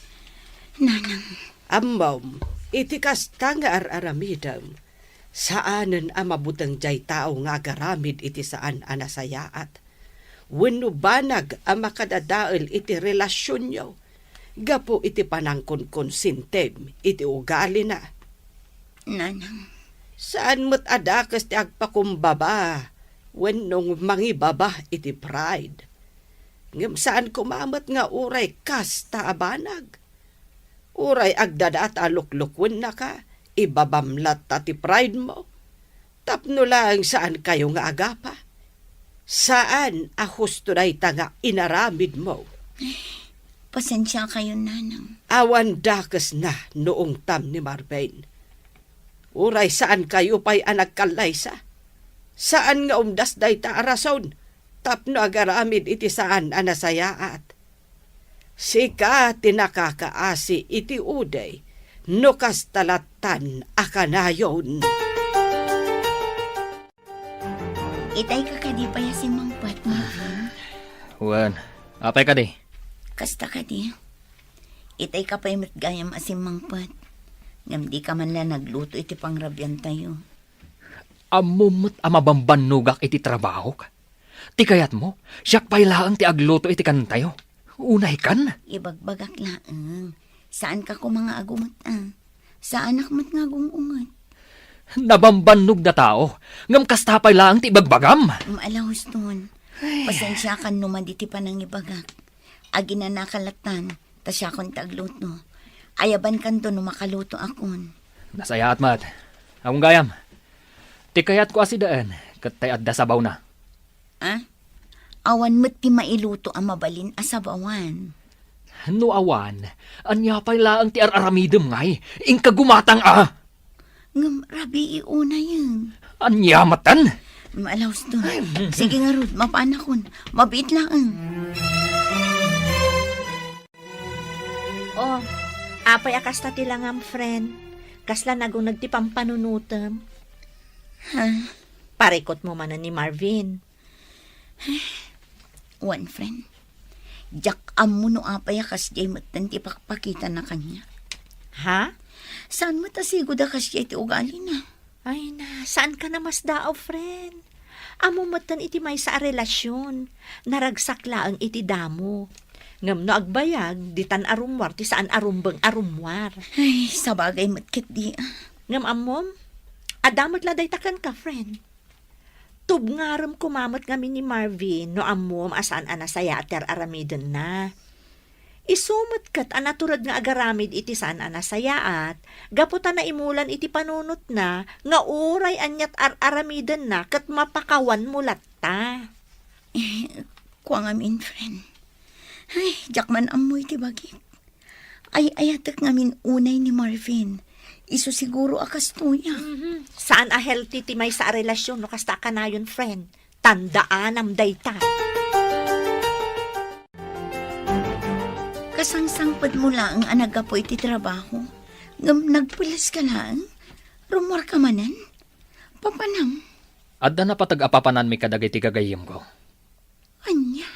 Nanang. Ammom, iti kasta nga ar-aramidem, saanen a mabuteng diay tao nga agaramid iti saan a nasayaat wenno banag a makadadael iti relasionyo gapu iti panangkonkonsintim iti ugalina. Nanang. Saan met a dakes ti agpakumbaba wenno mangibaba iti pride. Ngem saan koma met nga uray kasta a banag. Uray agdadata a luklukennaka, ibabam latta ti pride mo. Tapno laeng saankayo nga agapa. Saan a husto dayta nga inaramidmo. Pasensiakayon, Nanang. Awan dakesna no ungtam ni Marvin. Uray saankayo pay a nagkallaysa. Saan nga umdas dayta a rason tapno agaramid iti saan a nasayaat. Sika ti nakakaasi iti uday no kasta lattan a kanayon. Itay ka kadi pay a simmangpet, Marvin? Wen, apay kadi? Kasta kadi. Itay ka pay met gayam a simmangpet. Ngem di ka man la nagluto iti pangrabiantayo. Ammom met a mabambannogak iti trabahok. Ti kayatmo, siak pay laeng ti agluto iti kanentayo. Unaykan? Ibagbagak laeng. Saanka koma nga agunget, a. Saanak met nga agung-unget. Nabambannog da tao, ngem kasta pay laeng ti ibagbagam. Maala, Houston. Ay. Pasensiakan no madi ti panangibagak. Aginanakan lattan, ta siakon ti agluto. Ayabankanto no makalutoakon. Nasayaat met. Awan gayam. Ti kayatko a sidaen, ket tay adda sabawna. Ah? Awan met ti mailuto a mabalin a sabawan. No awan, ania pay laeng ti ar-aramidem ngay? Inka gumatang a! Ngem rabii unayen. Ania metten? Maala, Houston. Ay, mm. Sige ngarud, mapaanakon. Mabiit laeng. Oh, apay a kasta ti langam, friend? Kasla naguneg ti pampanunotem? Ha? Parikutmo manen ni Marvin. Wen, friend. Diak ammo no apay a kasdiay metten ti pakpakitana kaniak. Ha? Saan met a sigud a kasdiay ti ugalina. Ay na, saanka namasdaaw, friend. Ammo metten iti maysa a relasion, naragsak laeng iti damo. Ngem no agbayag, ditan a rummuar ti saan a rumbeng a rummuar. Ay, sabagay met ketdi, a. Ngem ammom, adda met la dayta kenka, friend. Tubngarem koma met ngamin ni Marvin no ammom a saan a nasayaat ti ar-aramidenna. Isu met ket a natured nga agaramid iti saan a nasayaat, gapu ta naimulan iti panunotna nga uray aniat ar-aramidenna ket mapakawanmo latta. Eh, kua ngamin, friend. Ay, diak man ammo iti bagik. Ay-ayatek ngamin unay ni Marvin. Isu siguro a kastoy, a. Mhm. Saan a healthy ti maysa a relasion no kasta a kanayon, friend. Tandaanam dayta. Kasangsangpetmo laeng a naggapu iti trabaho, ngem nagpuleska laeng? Rummuarka manen? Papanam? Adda napateg a papananmi kadagiti gagayyemko. Ania?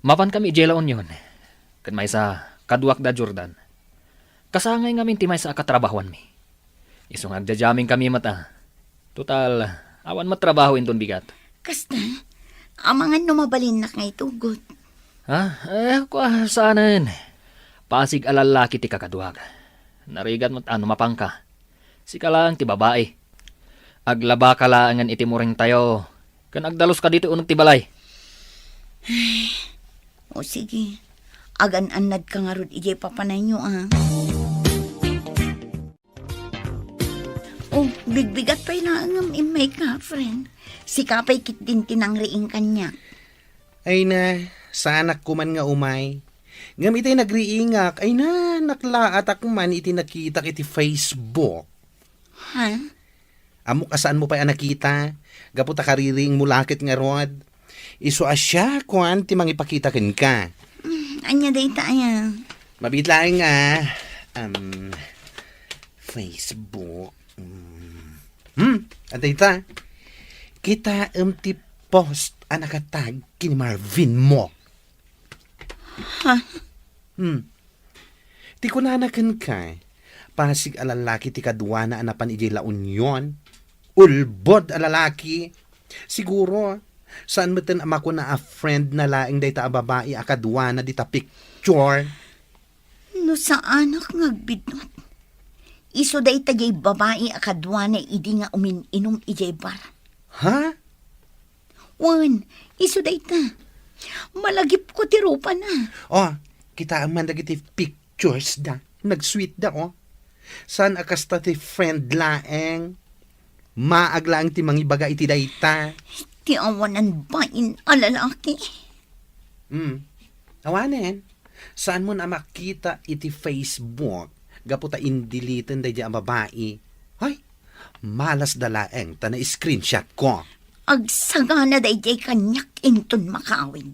Mapankami idiay La Union. Ket maysa, kaduak da Jordan. Kasangay ngamin ti maysa a katrabahoanmi. Isu nga agdiadiaminkami met, a. Total, awan met trabaho inton bigat. Kasta, amangan no mabalinnak nga itugot. Ha? Eh, kua, saanen. Pasig a lallaki ti kakaduak. Narigat met a no mapanka. Sika laeng ti babai. Aglabaka laengen iti muringtayo, ken agdaluska ditoy uneg ti balay. O sige, agan-annadka ngarud idiay papanayyo, a. O, bigbigat pay laeng ngem immayka, friend. Sika pay ketdin ti nangriing kaniak. Ay na, saanak koman nga umay. Ngem itay nagriingak, ay na, naklaatak man iti nakitak iti Facebook. Ha? Ammok a saanmo pay a nakita, gapu ta kaririingmo la ket ngarud. Isu a siak kuan ti mangipakita kenka. Mm, ania dayta aya? Mabiit laeng a, um, Facebook. Mm. Hmm, adda ita. Kitaem ti post a nakatag ken ni Marvin mo. Ha? Hmm. Ti kunana kenka, pasig a lalaki ti kaduana a napan idiay La Union. Ulbod a lalaki. Siguro, saan metten a makuna a friend na laeng dayta a babai a kaduana dita picture. No saanak nga agbidngot, isu dayta diay babai a kaduana idi nga umin-inum idiay bar. Ha? Wen, isu dayta. Malagipko ti rupana. O, kitaem man dagiti pictures da. Nagsweet da, o. Saan a kasta ti friend laeng? Maag laeng ti mangibaga iti dayta. Ti awanan bain a lalaki. Hmm. Awanen. Saanmon a makita iti Facebook gapu ta indeleten daydiay a babai. Hay, malasda laeng ta na-screenshot ko. Agsagana daydiay kaniak inton makawid.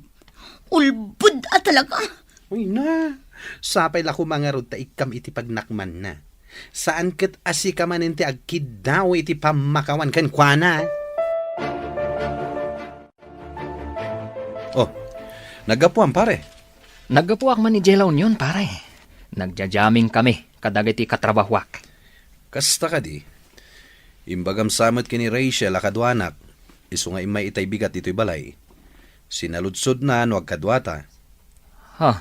Ulbod a talaga. Uy na, sapay la koma ngarud ta ikkam iti pagnakmanna. Saan ket a sika manen ti agkiddaw iti pammakawan kenkuana. Oh, naggapuam, pare. Naggapuak man idiay La Union, pare. Nagja-jamming kami kadagiti katrabahuak. Kasta kadi, imbagam sa met ken ni Rachel a kaduanak, isu nga immay itay bigat ditoy balay. Sinaludsodna no agkaduata. Ha?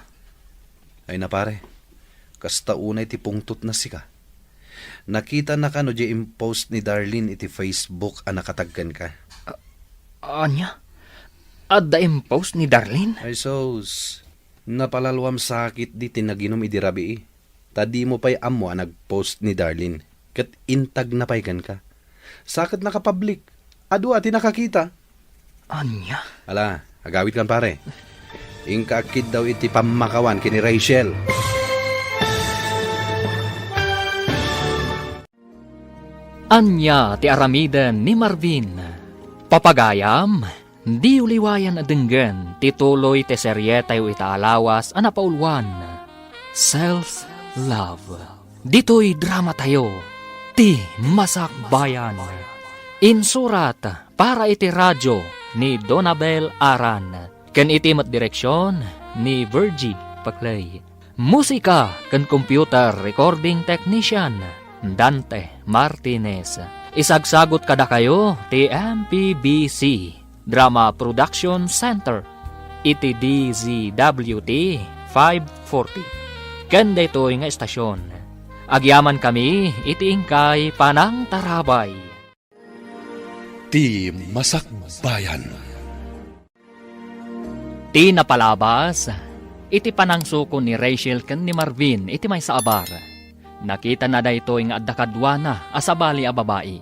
Ay na, pare, kasta unay ti pungtotna sika. Nakitana kano diay impost ni Darlene iti Facebook a nakatag kenka? A-, ania? Adda impost ni Darlene? Ay sus, napalaluam sakit di ti naginum idi rabii. Ta dimo pay ammo a nagpost ni Darlene, ket intagna pay kenka. Sa ket nakapablik, adu a ti nakakita. Ania? Ala, agawidkan, pare. Inka agkiddaw iti pammakawan ken ni Rachel. Ania ti aramiden ni Marvin? Papagayam, diyo liwayan a denggen ti tuloy ti serietayo ita a lawas a napauluan, Self Love. Ditoy dramatayo, Ti Masakbayan. Insurat para iti radyo ni Donabel Aran, ken iti met direksion ni Virgie Paclay. Musika ken computer recording technician, Dante Martinez. Isagsagut kadakayo ti M P B C Drama Production Center iti D Z W T five forty. Ken daytoy nga estasion, agyamankami iti inkay panangtarabay. Ti Masakbayan. Ti napalabas, iti panangsukon ni Rachel ken ni Marvin iti maysa a bar. Nakitana daytoy nga adda kaduana a sabali a babai.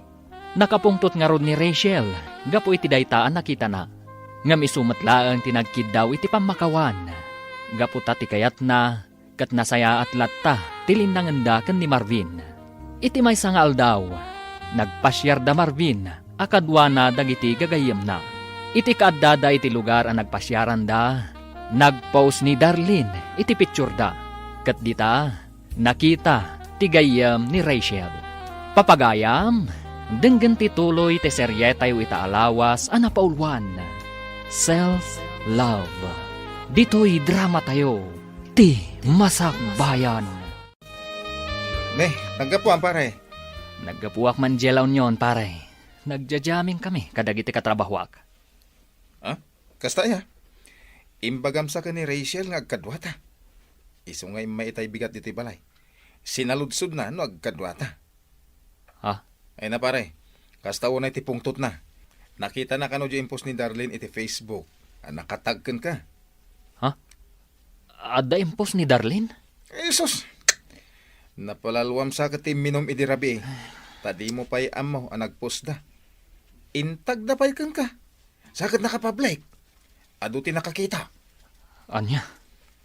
Nakapungtot ngarud ni Rachel gapu iti dayta a nakitana. Ngem isu met laeng ti nagkiddaw iti pammakawan, gapu ta ti kayatna ket nasayaat latta ti linnangenda ken ni Marvin. Iti maysa nga aldaw, nagpasiar da Marvin a kaduana dagiti gagayyemna. Iti kaaddada iti lugar a nagpasiaranda, nagpost ni Darlene iti pictureda, ket dita, nakita ti gayyem ni Rachel. Papagayam, denggen ti tuloy ti serietayo ita a lawas a napauluan, Self Love. Ditoy dramatayo, Ti Masakbayan. Ne, naggapuam, pare. Naggapuak man diay La Union, pare. Nagja-jamming kami kadagiti katrabahuak. Ha? Kasta aya? Imbagam sa ken ni Rachel nga agkaduata. Isu nga immay itay bigat ditoy balay. Sinaludsodna no agkaduata. Ha? Ay na, pare, kasta unay ti pungtotna. Nakitana kano diay impost ni Darlene iti Facebook a nakatag kenka? Ha? Adda impost ni Darlene? Jesus! Napalaluam sa ket ti imminum idi rabii. Ta dimo pay ammo a nagpostda. Intagda pay kenka. Sa ket nakapablik, adu ti nakakita. Ania?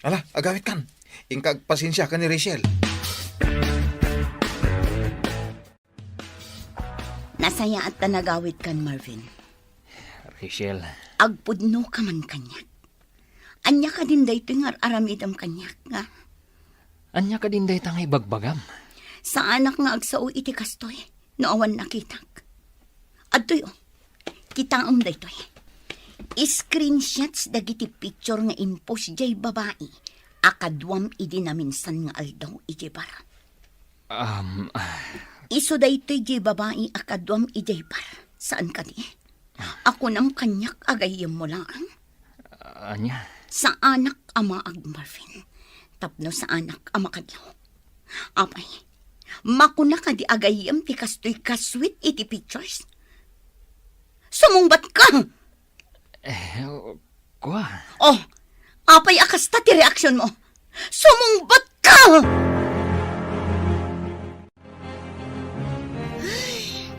Ala, agawidkan. Inka agpasensia ken ni Rachel. Nasayaat ta nagawidkan, Marvin. Rachel. Agpudnoka man kaniak. Ania kadin daytoy nga ar-aramidem kaniak, nga? Ania kadin dayta nga ibagbagam? Saanak nga agsao iti kastoy no awan nakitak. Adtoy, oh. Kitaem daytoy. Screenshots dagiti picture nga impost diay babai a kaduam idi naminsan nga aldaw idiay bar. Um, Isu daytoy diay babai a kaduam idiay bar. Saan kadi? A kunam kaniak a gayyemmo laeng? Ania? Saanak a maag, Marvin, tapno saanak a makadlaw. Apay, makuna kadi a gayyem ti kastoy kasweet iti pictures? Sumungbat ka! Eh, kua. Oh, apay a kasta ti reaksyon mo? Sumungbat ka! Ay,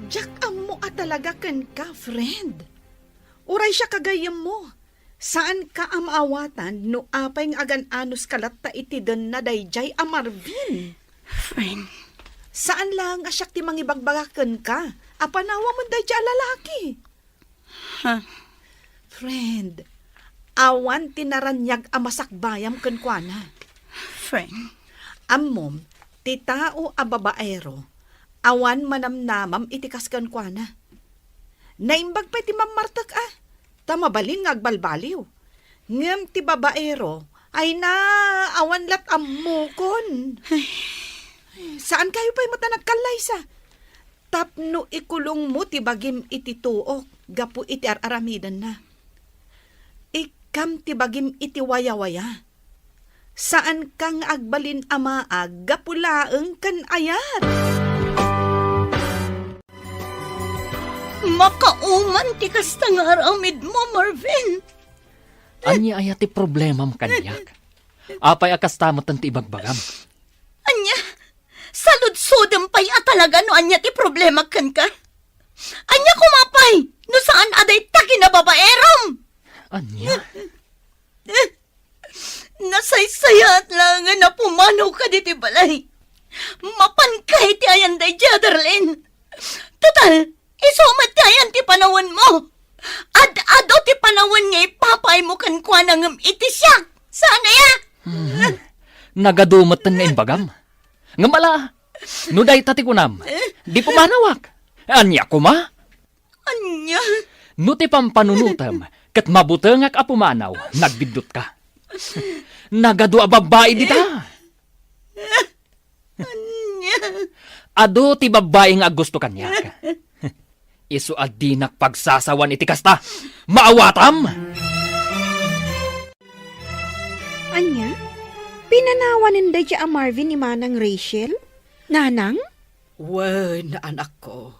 diak ammo a talaga kenka, friend. Uray siak a gayyemmo, saanka a maawatan no apay nga agan-anos ka latta iti denna daydiay a Marvin. Friend. Saan laeng a siak ti mangibagbaga kenka a panawamon daydiay a lalaki. Ha? Friend, awan ti naraniag a masakbayam kenkuana. Friend. Ammom, ti tao a babaero, awan manamnamam iti kas kenkuana. Naimbag pay ti mammartek a, ta mabalin nga agbalbaliw. Ngem ti babaero, ay na, awan lat ammokon. Ay. Saan kayo pay met a nagkallaysa? Tapno ikulongmo ti bagim iti tuok gapu iti ar-aramidenna. Ikkam ti bagim iti wayawaya. Saanka nga agbalin a maag gapu laeng ken ayat. Makauman ti kasta nga aramidmo, Marvin. Ania aya ti problemam kaniak? Apay a kasta met ti ibagbagam? Ania? Saludsodem pay a talaga no ania ti problema kenka? Ania koma pay no saan a dayta kinababaerom? Ania? Nasaysayaat laengen a pumanawka ditoy balay. Mapanka iti ayan daydiay, Darlene. Total, isu met ti ayan ti panawenmo. Ad-adu ti panawen nga ipapaaymo kenkuana ngem iti siak. Saan aya? Hmm. Nagadu metten nga imbagam. Ngem ala, no dayta ti kunam, di pumanawak. Ania koma? Ania? No ti pampanunotem ket mabutengak a pumanaw, nagbiddutka. Nagadu a babbai dita. Ania? Adu ti babbai nga aggusto kaniak. Isu a dinak pagsasawan iti kasta. Maawatam! Ania? Pinanawanen daydiay a Marvin ni Manang Rachel? Nanang? Wen, anakko.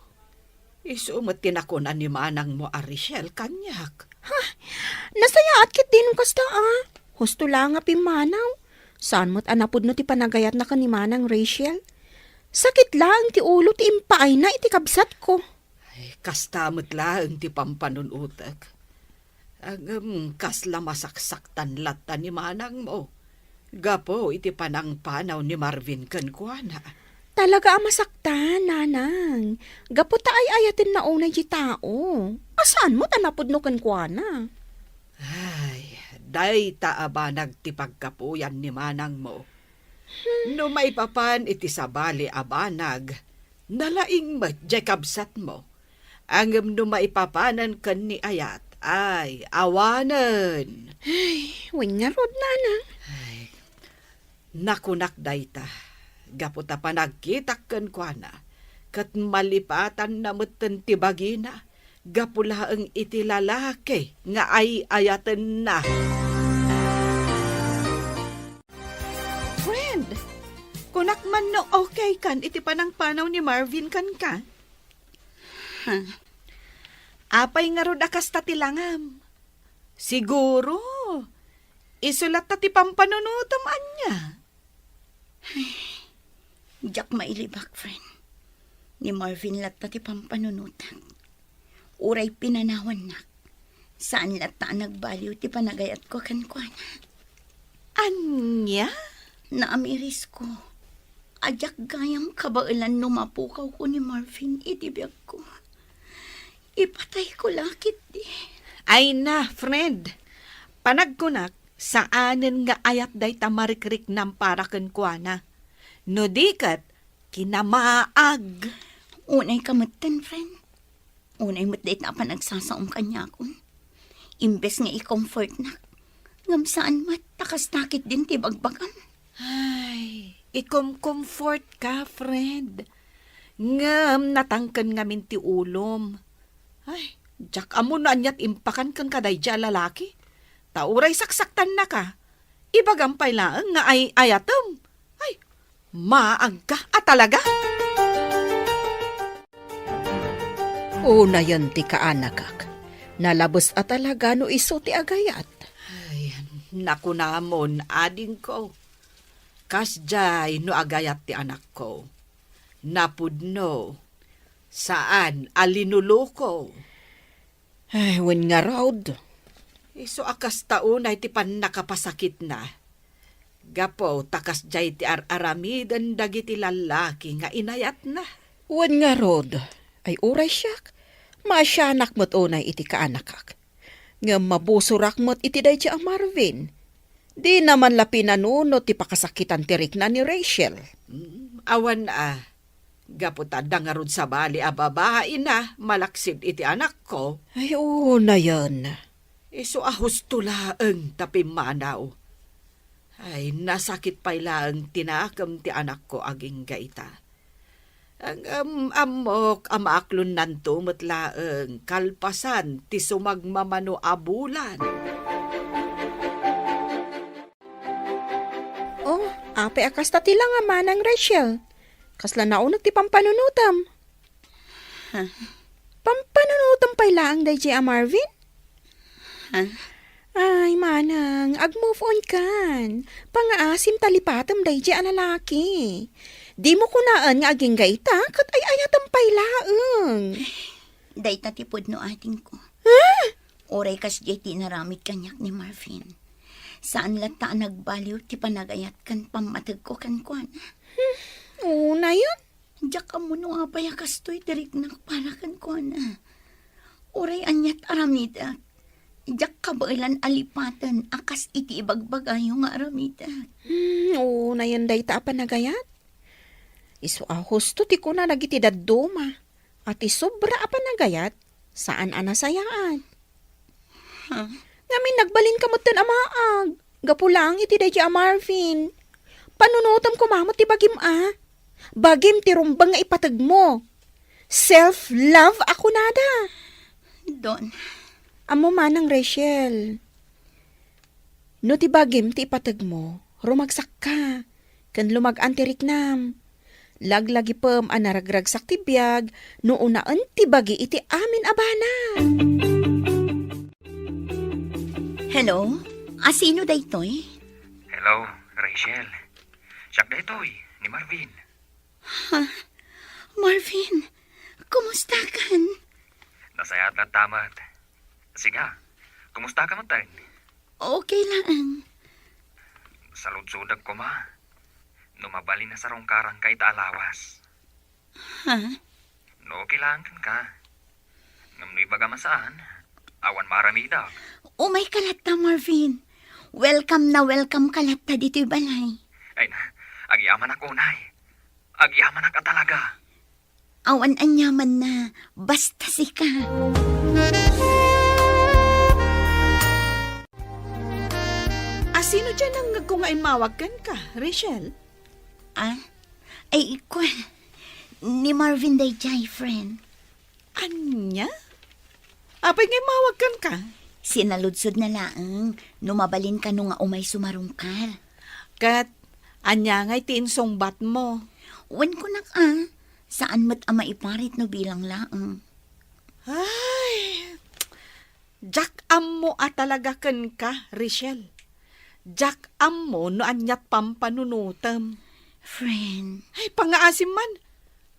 Isu met ti nakuna ni manangmo a Rachel kaniak. Ha? Nasayaat ketdi no kasta a. Husto la nga pimmanaw. Saan met a napudno ti panagayatna ken ni Manang Rachel. Sakit laeng ti ulo ti impaayna iti kabsatko. Ay, kasta met laeng ti pampanunotek. Ngem kasla masaksaktan latta ni manangmo gapu iti panangpanaw ni Marvin kenkuana. Talaga a masaktan, nanang. Gapu ta ay-ayatenna unay ti tao. A saan met a napudno kenkuana. Ay, dayta a banag ti paggapuyan ni manangmo. No maipapan iti sabali a banag, nalaing met diay kabsatmo. Ngem no maipapanen ken ni ayat, ay, awanen. Ay, wen ngarud, nanang. Ay, nakunak dayta, gapu ta panagkitak kenkuana, ket malipatanna metten ti bagina, gapu laeng iti lalaki nga ay-ayatenna. Friend, kunak man no okay kan iti panangpanaw ni Marvin kenka? Huh. Apay ngarud a kasta ti langam? Siguro, isu latta ti pampanunotem ania? Ay, diak mailibak, friend. Ni Marvin latta ti pampanunotak. Uray pinanawannak, saan latta a nagbaliw ti panagayatko kenkuana. Ania? Naamirisko a diak gayam kabaelan no mapukawko ni Marvin iti biagko. Ipatayko la ketdi. Ay na, friend. Panagkunak, saanen nga ayat dayta marikriknam para kenkuana. No di ket, kinamaag. Unay ka metten, friend. Unay met dayta a panagsasaom kaniakon. Imbes nga i-comfortnak, ngem saan met ta kasta ketdin ti bagbagam. Ay, ikom-comfort ka, friend. Ngem natangken ngamin ti ulom. Ay, diak ammo no aniat impakan ken kadaydi a lalaki. Ta uray saksaktannaka, ibagam pay laeng nga ay-ayatem. Ay, maagka a talaga. Unayen ti kaanakak. Nalabes a talaga no isu ti agayat. Ay, nakunamon, adingko. Kasdiay no agayat ti anakko. Napudno. Saan a linuluko. Ay, wen ngarud. Isu a kasta unay ti pannakapasakitna. Gapu ta kasdiay ti ar-aramiden dagiti lallaki nga inayatna. Wen ngarud, ay uray siak, Maasianak met unay iti kaanakak. Ngem mabusorak met iti daydi a Marvin. Dina man la pinanunot ti pakasakitan ti rikna ni Rachel. Mm, awan a. Gapu ta adda ngarud sabali a babaina malaksid iti anakko. Ay, unayen. Isu a husto laeng ta pimmanaw. Ay, nasakit pay laeng ti nakem ti anakko agingga ita. Ngem ammok a maaklonnanto met laeng kalpasan ti sumagmamano a bulan. Oh, apay a kasta ti langa, Manang Rachel? Kasla nauneg ti pampanunotem? Ha? Pampanunotem pay laeng daydi a Marvin? Ha? Ay, Manang, ag-move on kan. Pangaasim ta lipatem daydi a lalaki. Dimo kunaen nga agingga ita, ket ay-ayatem pay laeng. Dayta ti pudno, adingko. Ha? Uray kasdiay ti inaramid kaniak ni Marvin, saan latta a nagbaliw ti panagayat ken pammategko kenkuana. Hmm, unayen? Diak ammo no apay a kastoy ti riknak para kenkuana. Uray aniat aramidek, diak kabaelan a lipaten a kas iti ibagbagayo nga aramidek. Hmm, unayen dayta a panagayat? Isu a husto ti kuna dagiti dadduma a ti sobra a panagayat, saan a nasayaat. Huh? Ngamin nagbalinka metten a maag, gapu laeng iti daydi a Marvin. Panunotem koma met ti bagim a. Bagim ti rumbeng nga ipategmo. Self-love a kunada. Don. Ammo manang Rachel. No ti bagim ti ipategmo, rumagsakka, ken lumag-an ti riknam. Laglagipem a naragragsak ti biag no unaen ti bagi iti amin a banag. Hello? Asino daytoy? Hello, Rachel. Siak daytoy, ni Marvin. Ha? Marvin, kumusta kan? Nasayaat latta met. Siga, kumusta ka metten? Okay laeng. Saludsodek koma no mabalin a sarungkaranka ita a lawas. Ha? No okay laeng kenka. Ngem no ibagam a saan, awan maaramidek. Umayka latta, Marvin. Welcome na welcome ka latta ditoy balay. Ay na, agyamanak unay. Agyamanak a talaga. Awan aniamanna, basta sika. Asino diay nangngegko nga immawag kenka, Rachel? Ah? Ay, ikua. Ni Marvin daydiay, friend. Ania? Apay nga immawag kenka? Sinaludsodna laeng no mabalin kano nga umay sumarungkar. Ket ania ngay ti insungbatmo? Wen kunak a, saan met a maiparit no bilang laeng. Ay, diak ammo a talaga kenka, Rachel. Diak ammo no aniat pampanunotem. Friend. Ay, pangaasim man.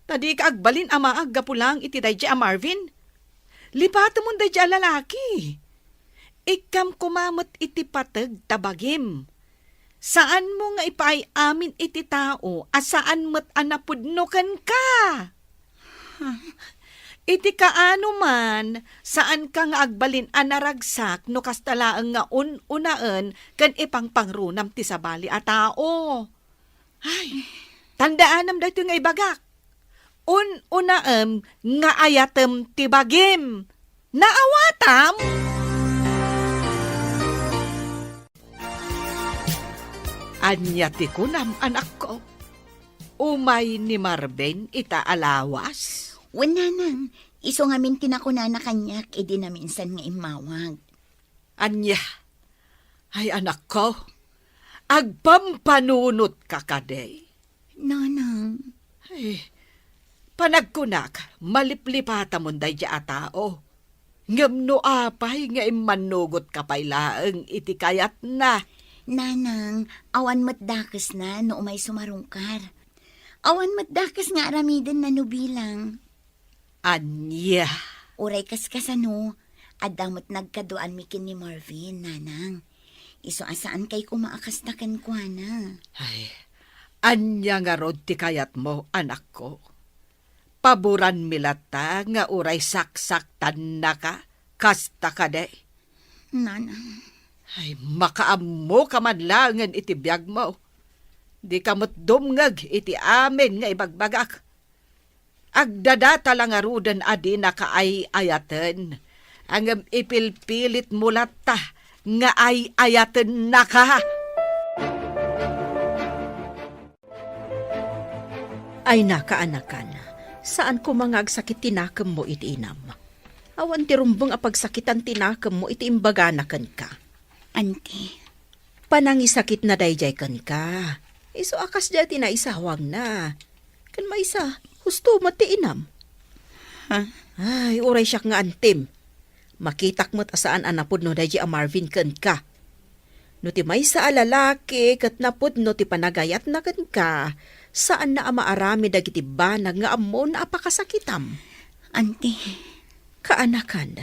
Ta dika agbalin a maag gapu laeng iti daydiay a Marvin. Lipatemon daydiay a lalaki. Ikkam koma met iti pateg ta bagim. Saanmo nga ipaay amin iti tao a saan met a napudno kenka. Iti kaano man, saanka nga agbalin a naragsak no kasta laeng nga un-unaen ken ipangpangrunam ti sabali a tao. Ay, tandaanam daytoy nga ibagak. Un-unaem nga ayatem ti bagim. Naawatam? Ania ti kunam, anakko? Umay ni Marvin ita a lawas? Wen, nanang, isu ngamin ti nakunana kaniak idi naminsan nga immawag. Ania? Ay, anakko, agpampanunotka kadi? Nanang. Ay, panagkunak, maliplipatamon daydi a tao. Ngem no apay nga immannugotka pay laeng iti kayatna? Nanang, awan met dakesna no umay sumarungkar. Awan met dakes nga aramidenna no bilang. Ania? Uray kaskasano, adda met nagkaduaanmi ken ni Marvin, nanang. Isu a saankay koma a kasta kenkuana. Ay, ania ngarud ti kayatmo, anakko? Paboranmi latta nga uray saksaktannaka, kasta kadi? Nanang. Ay, makaammoka man laengen iti biagmo. Dika met dumngeg iti amin nga ibagbagak. Agdadata la ngaruden a dinaka ay-ayaten, ngem ipilpilitmo latta nga ay-ayatennaka. Ay, nakaanakan, saan koma nga agsakit ti nakemmo iti inam. Awan ti rumbeng a pagsakitan ti nakemmo iti imbagana kenka. Anti. Panangisakitna daydiay kenka. Isu a kasdiay ti naisawangna. Ken maysa, husto met ti inam. Ha? Ay, uray siak nga antim. Makitak met a saan a napudno daydiay a Marvin kenka. No ti maysa a lalaki ket napudno ti panagayatna kenka, saanna a maaramid dagiti banag nga ammona a pakasakitam. Anti. Kaanakan,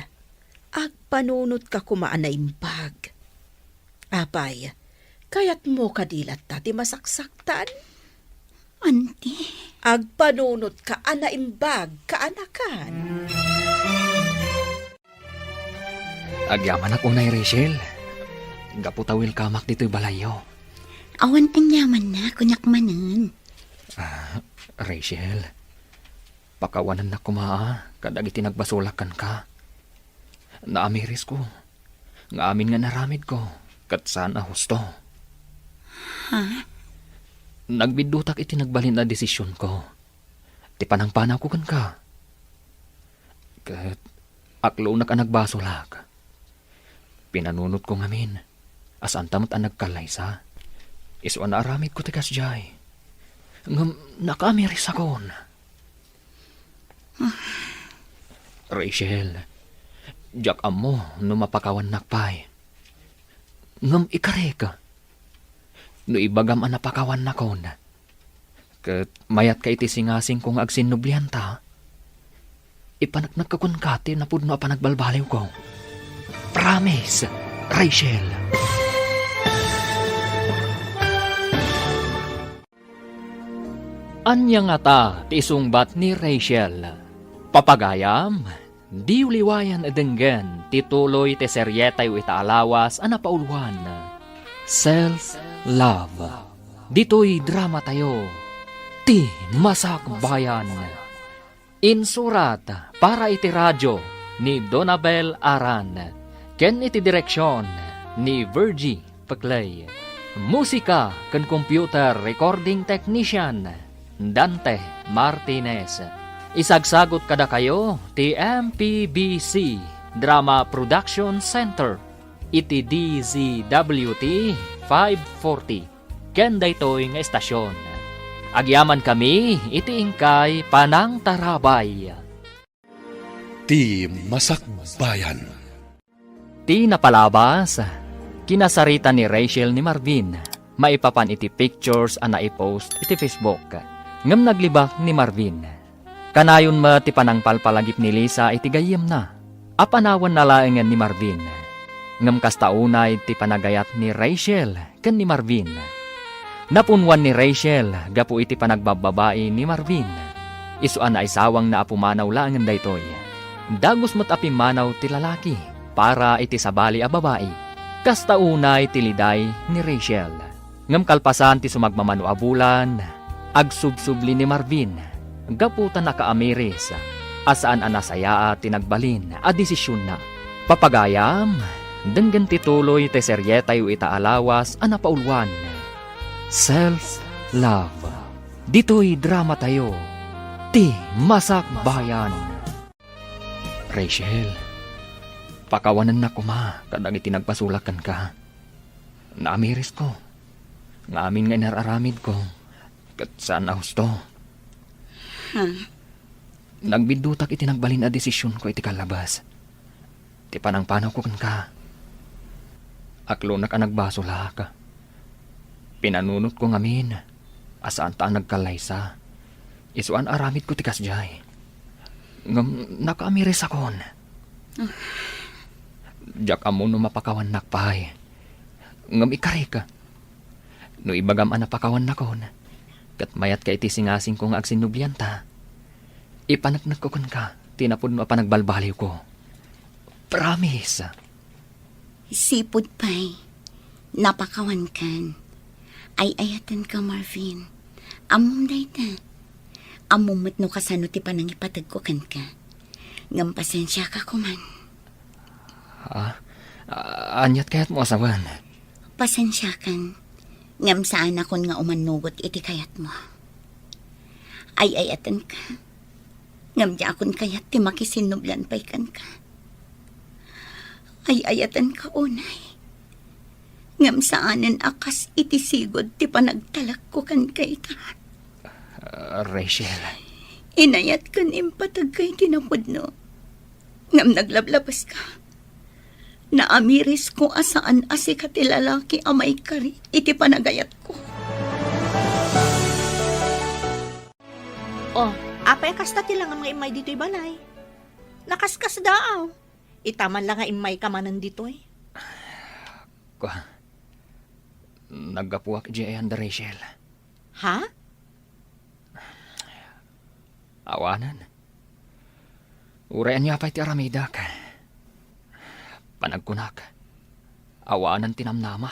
agpanunotka koma a naimbag. Apay, kayatmo kadi latta ti masaksaktan? Anti. Agpanunotka a naimbag, kaanakan. Agyamanak unay, Rachel. Gapu ta welcomeak ditoy balayyo. Awan aniamanna, kuniak manen. Ah, Rachel, pakawanennak koma a kadagiti nagbasolak kenka. Naamirisko nga amin nga inaramidko ket saan a husto. Ha? Nagbiddutak iti nagbalin a desisionko, ti panangpanawko kenka. Ket aklonak a nagbasolak. Pinanunotko ngamin a saanta met a nagkallaysa. Isu a naaramidko ti kasdiay. Ngem nakaamirisakon. Rachel, diak ammo no mapakawannak pay. Ngem ikarik, no ibagam a napakawannakon, ket mayatka iti singasingko nga agsinnublianta, ipaneknekka kenka ti napudno a panagbalbaliwko. Promise, Rachel. Ania ngata ti isungbat ni Rachel? Papagayam, diyo liwayan a denggen ti tuloy ti serietayo ita a lawas a napauluan, Self Love. Ditoy dramatayo, Ti Masakbayan. Insurat para iti radio ni Donabel Aran ken iti direksion ni Virgie Peclay. Musika ken computer recording technician, Dante Martinez. Isagsagut kadakayo ti M P B C Drama Production Center iti D Z W T five forty ken daytoy nga estasion. Agyamankami iti inkay panangtarabay. Ti Masakbayan. Ti napalabas, kinasarita ni Rachel ni Marvin maipapan iti pictures a naipost iti Facebook. Ngem naglibak ni Marvin. Kanayon met ti panangpalpalagip ni Lisa iti gayyemna. Apanawanna laengen ni Marvin. Ngem kasta unay ti panagayat ni Rachel ken ni Marvin. Napunwan ni Rachel gapu iti panagbabbabai ni Marvin. Isu a naisawangna a pumanaw laengen daytoy. Dagus met a pimmanaw ti lalaki para iti sabali a babai. Kasta unay ti liday ni Rachel. Ngem kalpasan ti sumagmamano a bulan, agsubsubli ni Marvin gapu ta nakaamiris a saan a nasayaat ti nagbalin a desisionna. Papagayam, denggen ti tuloy ti serietayo ita a lawas a napauluan, Self Love. Ditoy dramatayo, Ti Masakbayan. Rachel, pakawanennak koma kadagiti nagbasolak kenka. Naamirisko nga amin nga inar-aramidko ket saan a husto. Ha? Nagbiddutak iti nagbalin a desisionko iti kallabas. Ti panangpanawko kenka. Aklonak a nagbasolak. Pinanunotko ngamin a saanta a nagkallaysa. Isuan aramidko ti kasdiay. Ngem nakaamirisakon. Ah. Diak ammo no mapakawannak pay. Ngem ikarik, no ibagam a napakawannakon, ket mayatka iti singasingko nga agsinnublianta, Ipaneknekko kenka ti napudno a panagbalbaliwko. Promise. Sipud pay, napakawankan. Ay-ayatenka, Marvin. Ammom dayta. Ammom met no kasano ti panangipategko kenka. Ngem pasensiaka koman. Ah, ah, aniat kayatmo a sawen? Pasensiakan, ngem saanakon nga umannugot iti kayatmo. Ay-ayatenka, ngem diakon kayat ti makisinnublan pay kenka. Ay-ayatenka unay, ngem saanen a kas iti sigud ti panagtalekko kenka ita. Ah, Rachel. Inayat ken impateg ka iti napudno. Ngem naglablabaska. Naamirisko a saan a sika ti lalaki a maikari iti panagayatko. Oh, apay a kasta ti langam nga immay ditoy balay? Nakaskasdaaw. Ita man la nga immayka manen ditoy. Kua, naggapuak idiay ayan da Rachel. Ha? Awanen. Uray ania pay ti aramidek. Panagkunak, awanen ti namnama.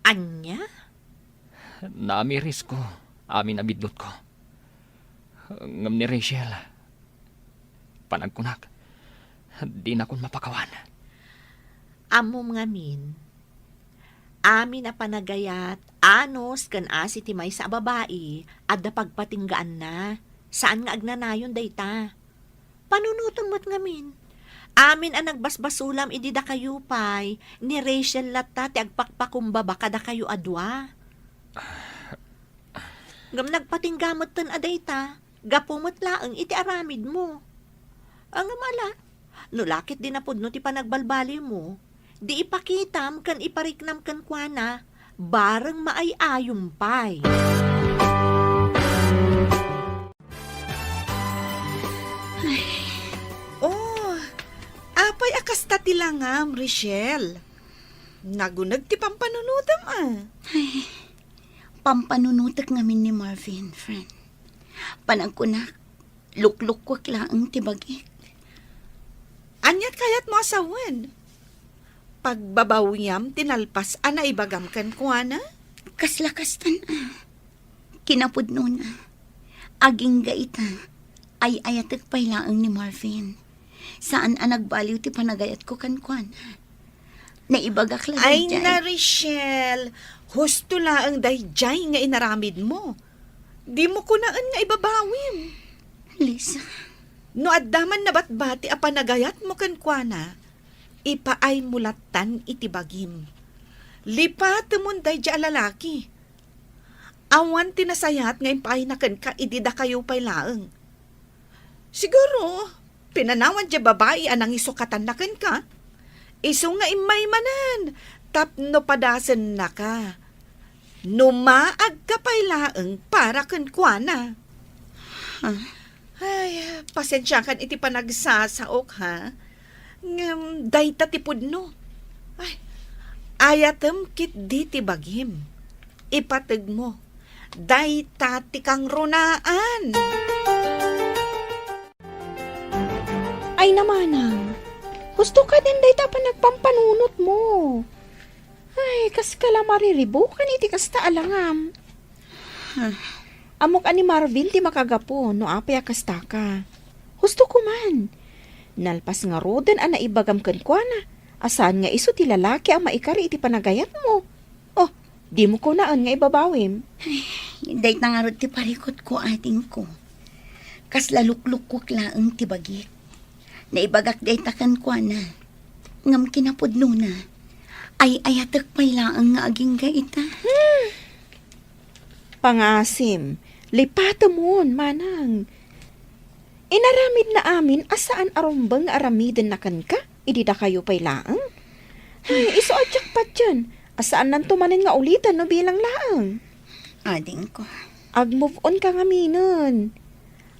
Ania? Naamirisko amin a bidlutko. Ngem ni Rachel, panagkunak, dinakon mapakawan. Ammom ngamin, amin a panagayat, anus ken asi ti maysa a babai, adda pagpatinggaanna. Saan nga agnanayon dayta. Panunotem met ngamin. Amin a nagbasbasulam idi dakayo pay, ni Rachel latta ti agpakpakumbaba kadakayo a dua. Ngem nagpatingga metten a dayta, gapu met laeng iti aramidmo. Ngem ala, no la ket di napudno ti panagbalbaliwmo, di ipakitam ken ipariknam kenkuana, bareng maay-ayom pay. Ay. Oh, apay a kasta ti langam, Rachel? Naguneg ti pampanunotem, a. Ay, pampanunotek ngamin ni Marvin, friend. Panagkunak, luklukkuek laeng ti bagik. Ania ti kayatmo a sawen? Pagbabawiam ti nalpas a naibagam kenkuana? Kasla kastan, a. Kinapudnona, agingga ita, ay-ayatek pay laeng ni Marvin. Saan a nagbaliw ti panagayatko kenkuana. Naibagak la daydiay. Ay na, Rachel, husto laeng daydiay nga inaramidmo. Dimo kunaen nga ibabawim. Lisa. No adda man nabatbati a panagayatmo kenkuana, ipaaymo lattan iti bagim. Lipatemon daydiay a lalaki. Awan ti nasayaat nga impaayna kenka idi dakayo pay laeng. Siguro, pinanawan diay babai a nangisukatanna kenka, isu nga immay manen tapno padasennaka. No maagka pay laeng para kenkuana. Ha? Ay, pasensiakan iti panagsasaok, ha? Ngem dayta ti pudno. Ay, ayatem ketdi ti bagim. Ipategmo. Dayta ti kangrunaan. Ay, namanang. Husto ka din dayta panagpampanunotmo. Ay, kaska la mariribukan iti kasta a langam. Ah. Ammok a ni Marvin ti makagapu no apay a kasta ka. Husto ko man. Nalpas ngaruden a naibagam kenkuana, a saan nga isu ti lalaki a maikari iti panagayatmo. Oh, dimo kunaen nga ibabawim. Ay, dayta ngarud ti parikutko, adingko. Kasla luklukkuek laeng ti bagik. Naibagak dayta kenkuana. Ngem kinapudnona, ay-ayatek pay laeng nga agingga ita. Hmm. Pangasim, lipatemon, manang. Inaramidna amin a saan a rumbeng nga aramidenna kenka idi dakayo pay laeng. Ay, isu a diak patien a saannanto manen nga uliten no bilang laeng. Adingko. Ag-move on ka ngaminen.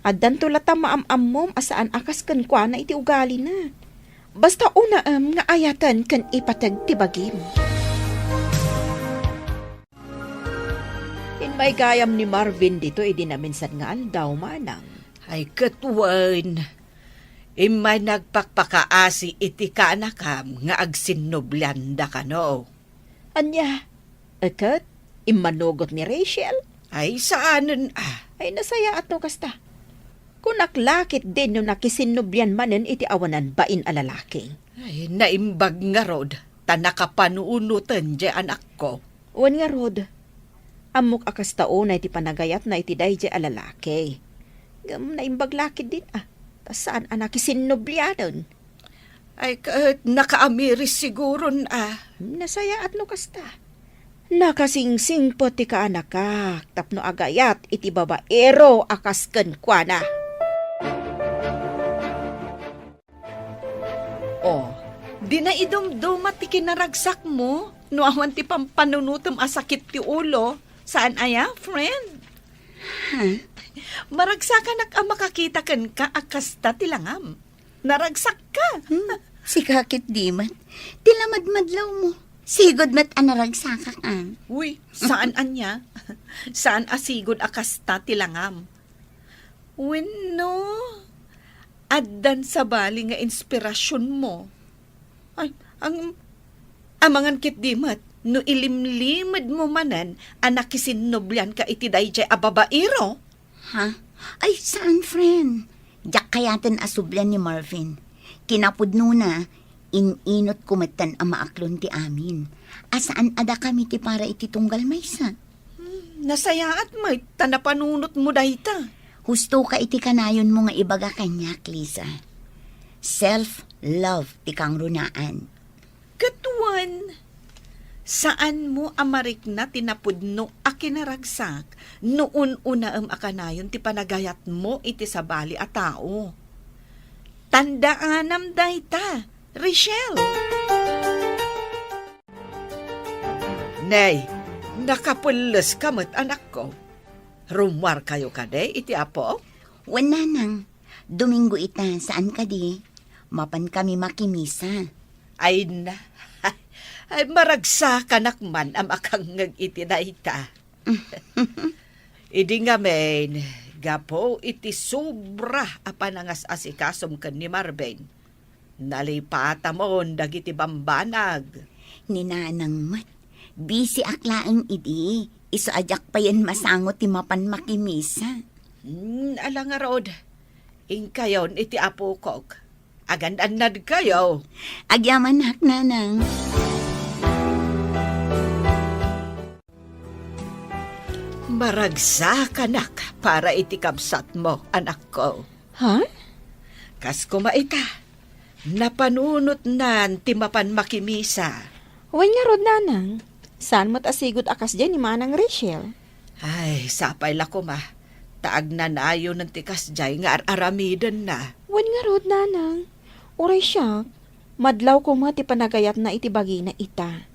Addanto latta maam-ammom a saan a kas kenkuana iti ugalina. Basta unaem nga ayaten ken ipateg ti bagim. Immay gayam ni Marvin ditoy idi naminsan nga aldaw, manang. Ay, ket wen, immay nagpakpakaasi iti kaanakam nga agsinnublianda kano. Ania? Ket immanugot ni Rachel? Ay, saanen a. Ay, nasayaat no kasta. Kunak la ketdin no nakisinnublian manen iti awanan bain a lalaki. Ay, naimbag ngarud, ta nakapanunoten diay anakko. Wen ngarud, ammok a kasta unay ti panagayatna iti daydiay a lalaki. Ngem naimbag la ketdin a, ta saan a nakisinnublianen. Ay, ket nakaamiris siguron a. Nasayaat no kasta. Nakasingsingpet ti kaanakak tapno agayat iti babaero a kas kenkuana. O, dina idumduma ti kinaragsakmo no awan ti pampanunotem a sakit ti ulo. Saan aya, friend? Ha? Maragsakanak a makakita kenka a kasta ti langam. Naragsakka. Hmm, sika ketdi met. Ti lamadmadlawmo. Sigud met a naragsakak, a. Uy, saan ania? Saan a sigud a kasta ti langam? Wenno, addan sabali nga inspirasionmo? Ay, ang, amangan ketdi met, no ilimlimedmo manen a nakisinnublianka iti daydiay a babaero? Ha? Ay, saan, friend. Diak kayaten a sublian ni Marvin. Kinapudnona, in-inotko metten a maaklon ti amin. A saan a dakami ti para iti tunggal maysa. Hmm, nasayaat met ta napanunotmo dayta. Husto ka iti kanayonmo nga ibaga kaniak, Lisa. Self-love ti kangrunaan. Ket wen, saanmo a marikna ti napudno a kinaragsak no un-unaem a kanayon ti panagayatmo iti sabali a tao. Tandaanam dayta, Rachel. Nay, nakapelleska met, anakko. Rummuarkayo kadi iti Apo? Wen, nanang. Domingo ita, saan kadi? Mapankami makimisa. Ay na. Ay, maragsakanak man a makangngeg iti dayta. Idi ngamin, gapu iti sobra a panangas-asikasom ken ni Marvin, nalipatamon dagiti bambanag. Ni nanang met, bisiak laeng idi, isu a diak payen masango ti mapan makimisa. Hmm, ala ngarud, inkayon iti apokok. Agan-annadkayo. Agyamanak, nanang. Maragsakanak para iti kabsatmo, anakko. Ha? Kas koma ita, napanunotnan ti mapan makimisa. Wen ngarud, nanang, saan met a sigud a kasdiay ni Manang Rachel. Ay, sapay la koma, ta agnanayonen ti kasdiay nga ar-aramidenna. Wen ngarud, nanang, uray siak, madlaw koma ti panagayatna iti bagina ita.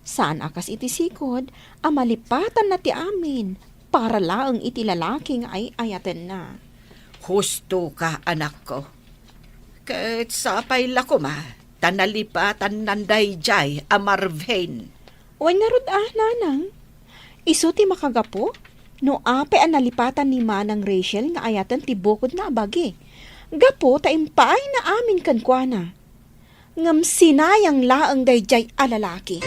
Saan a kas iti sigud a malipatanna ti amin para laeng iti lalaki nga ay-ayatenna. Husto ka, anakko. Ket sapay la koma, ta nalipatannan daydiay a Marvin. Wen ngarud a, nanang, isu ti makagapu no apay a nalipatan ni Manang Rachel nga ayaten ti bukodna a bagi, gapu ta impaayna amin kenkuana. Ngem sinayang laeng daydiay a lalaki.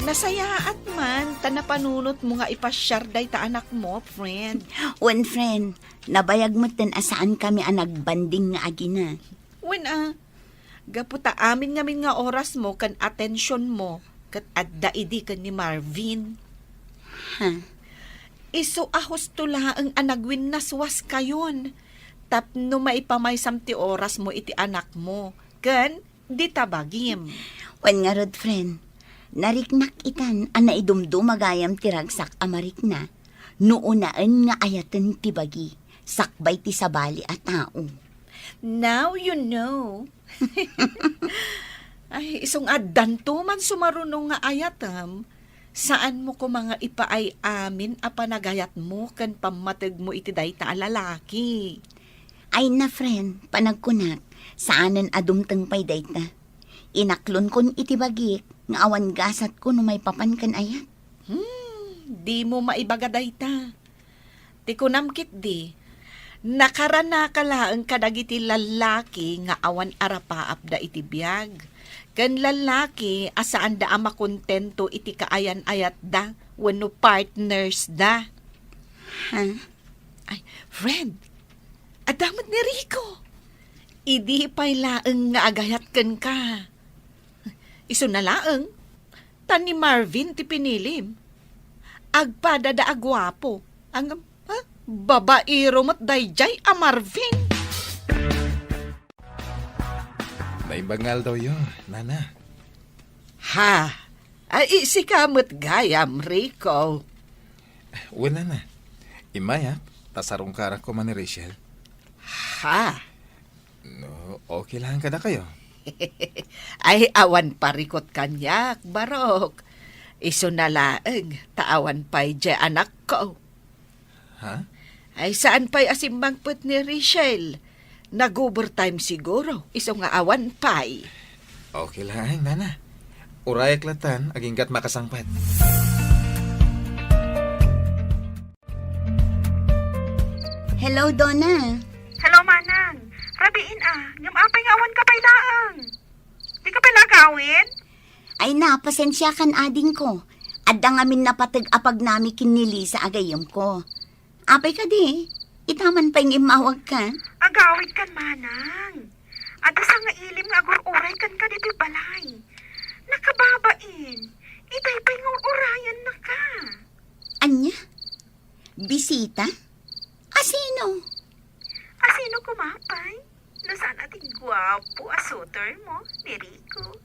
Nasayaat man ta napanunotmo nga ipasiar dayta anakmo, friend. Wen, friend, nabayag metten a saankami a nagbanding nga agina. Wen a, gapu ta amin ngamin nga orasmo ken atensionmo ket adda idi ken ni Marvin. Ha? Isu a husto laeng a nagwinnaswaskayon tapno maipamaysam ti orasmo iti anakmo ken dita bagim. Wen ngarud, friend, nariknak itan a naidumduma gayam ti ragsak a marikna no unaen nga ayaten ti bagi sakbay ti sabali a tao. Now you know. Ay, isu nga addanto man sumaruno nga ayatem, saanmo koma nga ipaay amin a panagayatmo ken pammategmo iti dayta a lalaki. Ay na, friend, panagkunak, saanen a dumteng pay dayta. Inaklonkon iti bagik nga awan gasatko no maipapan ken ayat. Hmm, Dimo maibaga dayta. Ti kunam ketdi, nakaranaka laeng kadagiti lallaki nga awan arapaapda iti biag, ken lallaki a saanda a makontento iti kaayan-ayatda wenno partnersda. Ha? Ay, friend, adda met ni Rico. Idi pay laeng nga agayat kenka. Isuna laeng, ta ni Marvin ti pinilim. Agpadada a guapo. Ang, ha? Babaero met daydiay a Marvin. Naimbag nga aldawyo, Nana. Ha? Ay, sika met gayam, Rico. Wen, Nana. Immayak, ta sarungkarak koma ni Rachel. Ha? No, okay lang kadakayo? Ay, awan parikot kaniak, Barok. Isuna laeng, ta awan pay diay anakko. Ha? Ay, saan pay a simmangpet ni Rachel? Nag-overtime siguro, isu nga awan pay. Okay lang, Nana. Urayak latan, aginggat makasangpet. Hello, Donna. Hello, Manang. Rabiin a, ngem apay nga awan ka pay laeng? Di ka pay nagawid? Ay na, pasensiakan adingko. Adda ngamin napateg a pagnami ken ni Lisa a gayyemko. Apay kadi? Ita man pay nga immawag ka? Agawid kan, Manang. Adda sangailim nga agur-uray kenka ditoy balay. Nakababain. Itay pay nga ur-urayan na ka. Anya? Bisita? Asino? Asino koma pay? No saan a ti guapo a suitor mo, ni Rico.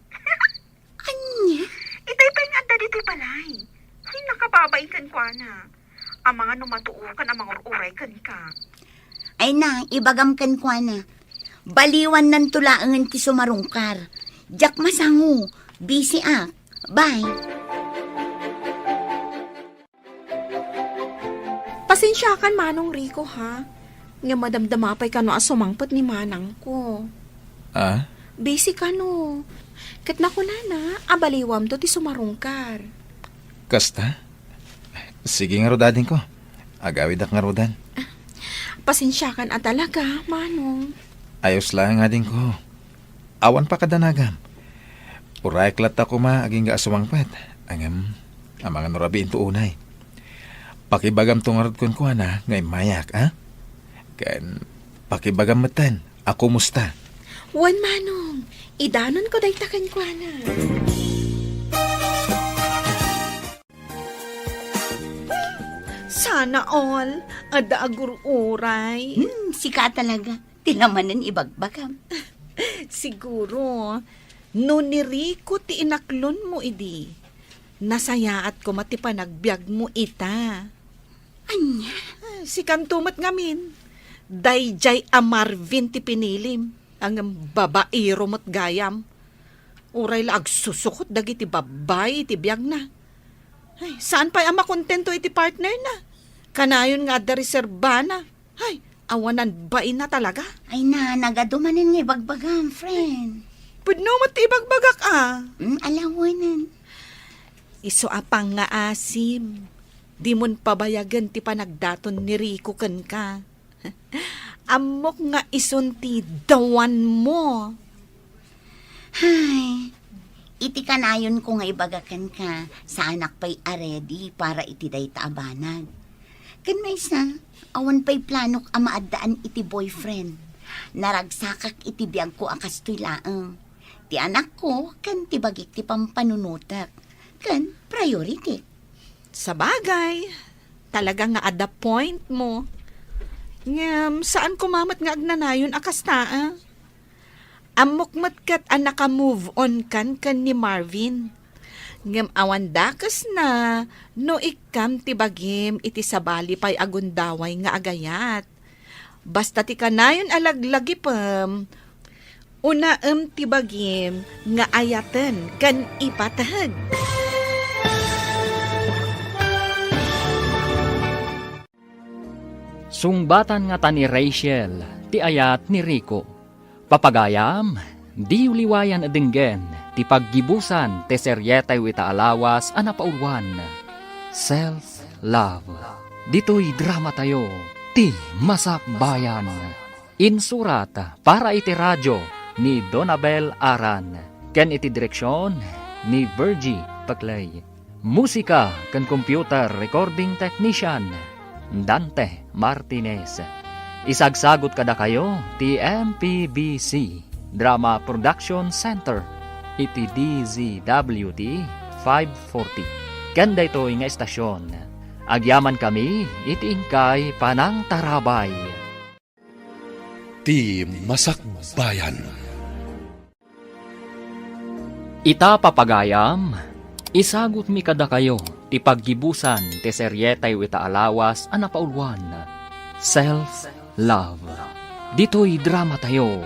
Anya? Itay pay nga adda ditoy balay. Ay, nakababain kenkuana. Amangan no matuokan a mangur-uray kenka. Ay na, ibagam kenkuana. Baliwannanto laengen ti sumarungkar. Diak masango. Busy ak. Bye. Pasensiakan, Manong Rico, ha? Nga madamdama pay kano a sumangpet ni manangko. Ah? Busy kano. Ket nakunana a baliwamto ti sumarungkar. Kasta? Sige ngarud, adingko. Agawidak ngarudan. Pasensiakan a talaga, Manong. Ayos lang, adingko. Awan pakadanagam. Urayak latta koma agingga a sumangpet. Ngem, amangan no rabiinto unay. Pakibagamto ngarud kenkuana nga immayak, a? Ken pakibagam metten a kumusta. Wen, Manong, idanonko dayta kenkuana. Sana all, adda agur-uray. Hmm, sika talaga. Ti lamanen ibagbagam. Siguro, no ni Rico ti inaklonmo idi, nasayaat koma ti panagbiagmo ita. Ania? Sikanto met ngamin. Daydiay a Marvin ti pinilim. Ngem babaero met gayam. Uray la agsusukot dagiti babbai iti biagna. Ay, saan pay a makontento iti partnerna? Kanayon nga adda reserbana. Ay, awanan baina talaga. Ay na, nagadu manen nga ibagbagam, friend. Pudno met ti ibagbagak a. Mm, alawanan. Isu a pangngaasim, dimon pabayagen ti panagdaton ni Rico kenka. Ammok nga isun ti dawanmo. Hay, iti kanayonko nga ibaga kenka, saanak pay a ready para iti dayta a banag. Ken maysa, awan pay planok a maaddaan iti boyfriend. Naragsakak iti biagko a kastoy laeng. Ti anakko ken ti bagik ti pampanunotek ken priority. Sabagay, talaga nga adda point mo. Ngem, saan koma met nga agnanayon a kasta, a? Ammok met ket a naka-move on kan ken ni Marvin. Ngem awan dakesna no ikkam ti bagim iti sabali pay a gundaway nga agayat. Basta ti kanayon a laglagipem, unaem ti bagim nga ayaten ken ipateg. Sungbatan ngata ni Rachel ti ayat ni Rico. Papagayam, diyo liwayan a denggen ti paggibusan ti serietayo ita a lawas a napauloan, Self Love. Ditoy dramatayo, Ti Masakbayan. Insurat para iti radyo ni Donabel Aran, ken iti direksyon ni Virgie Paclay. Musika ken computer recording technician, Dante Martinez. Isagsagut kadakayo ti M P B C Drama Production Center iti D Z W T five forty. Ken daytoy nga istasyon, agyamankami iti inkay panangtarabay. Ti Masakbayan. Ita, papagayam, isagutmi kadakayo ti paggibusan ti serietayo ita a lawas a napauluan, Self Love. Ditoy dramatayo,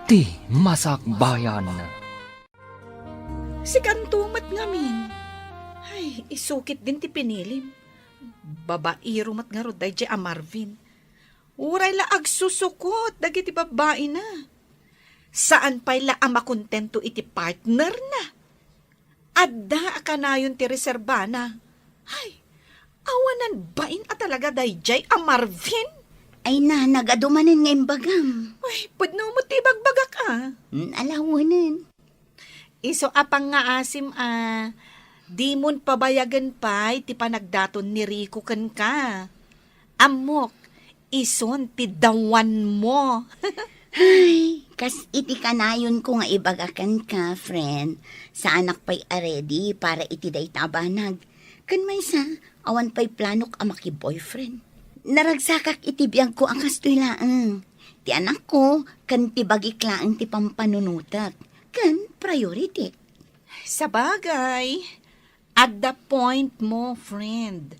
Ti Masakbayan. Sikanto met ngamin. Ay, isu ketdin ti pinilim. Babaero met ngarud daydiay a Marvin. Uray la agsusukot dagiti babbaina. Saan pay la a makontento iti partnerna. Adda a kanayon ti reserbana. Ay, awanan bain a talaga daydiay a Marvin. Ay, nanang, adu manen nga imbagam. Ay, pudno met ti ibagbagak, a. Mm, ala, awanen. Isu a pangngaasim a dimon pabayagen pay ti panagdaton ni Rico kenka. Ammok, isun ti dawanmo. Ay, kas iti kanayonko nga ibaga kenka, friend, saanak pay a ready para iti dayta a banag. Ken maysa, awan pay planok a maki-boyfriend. Naragsakak iti biagko a kastoy laeng. Ti anakko ken ti bagik laeng ti pampanunotek ken priority. Sabagay, adda point mo, friend.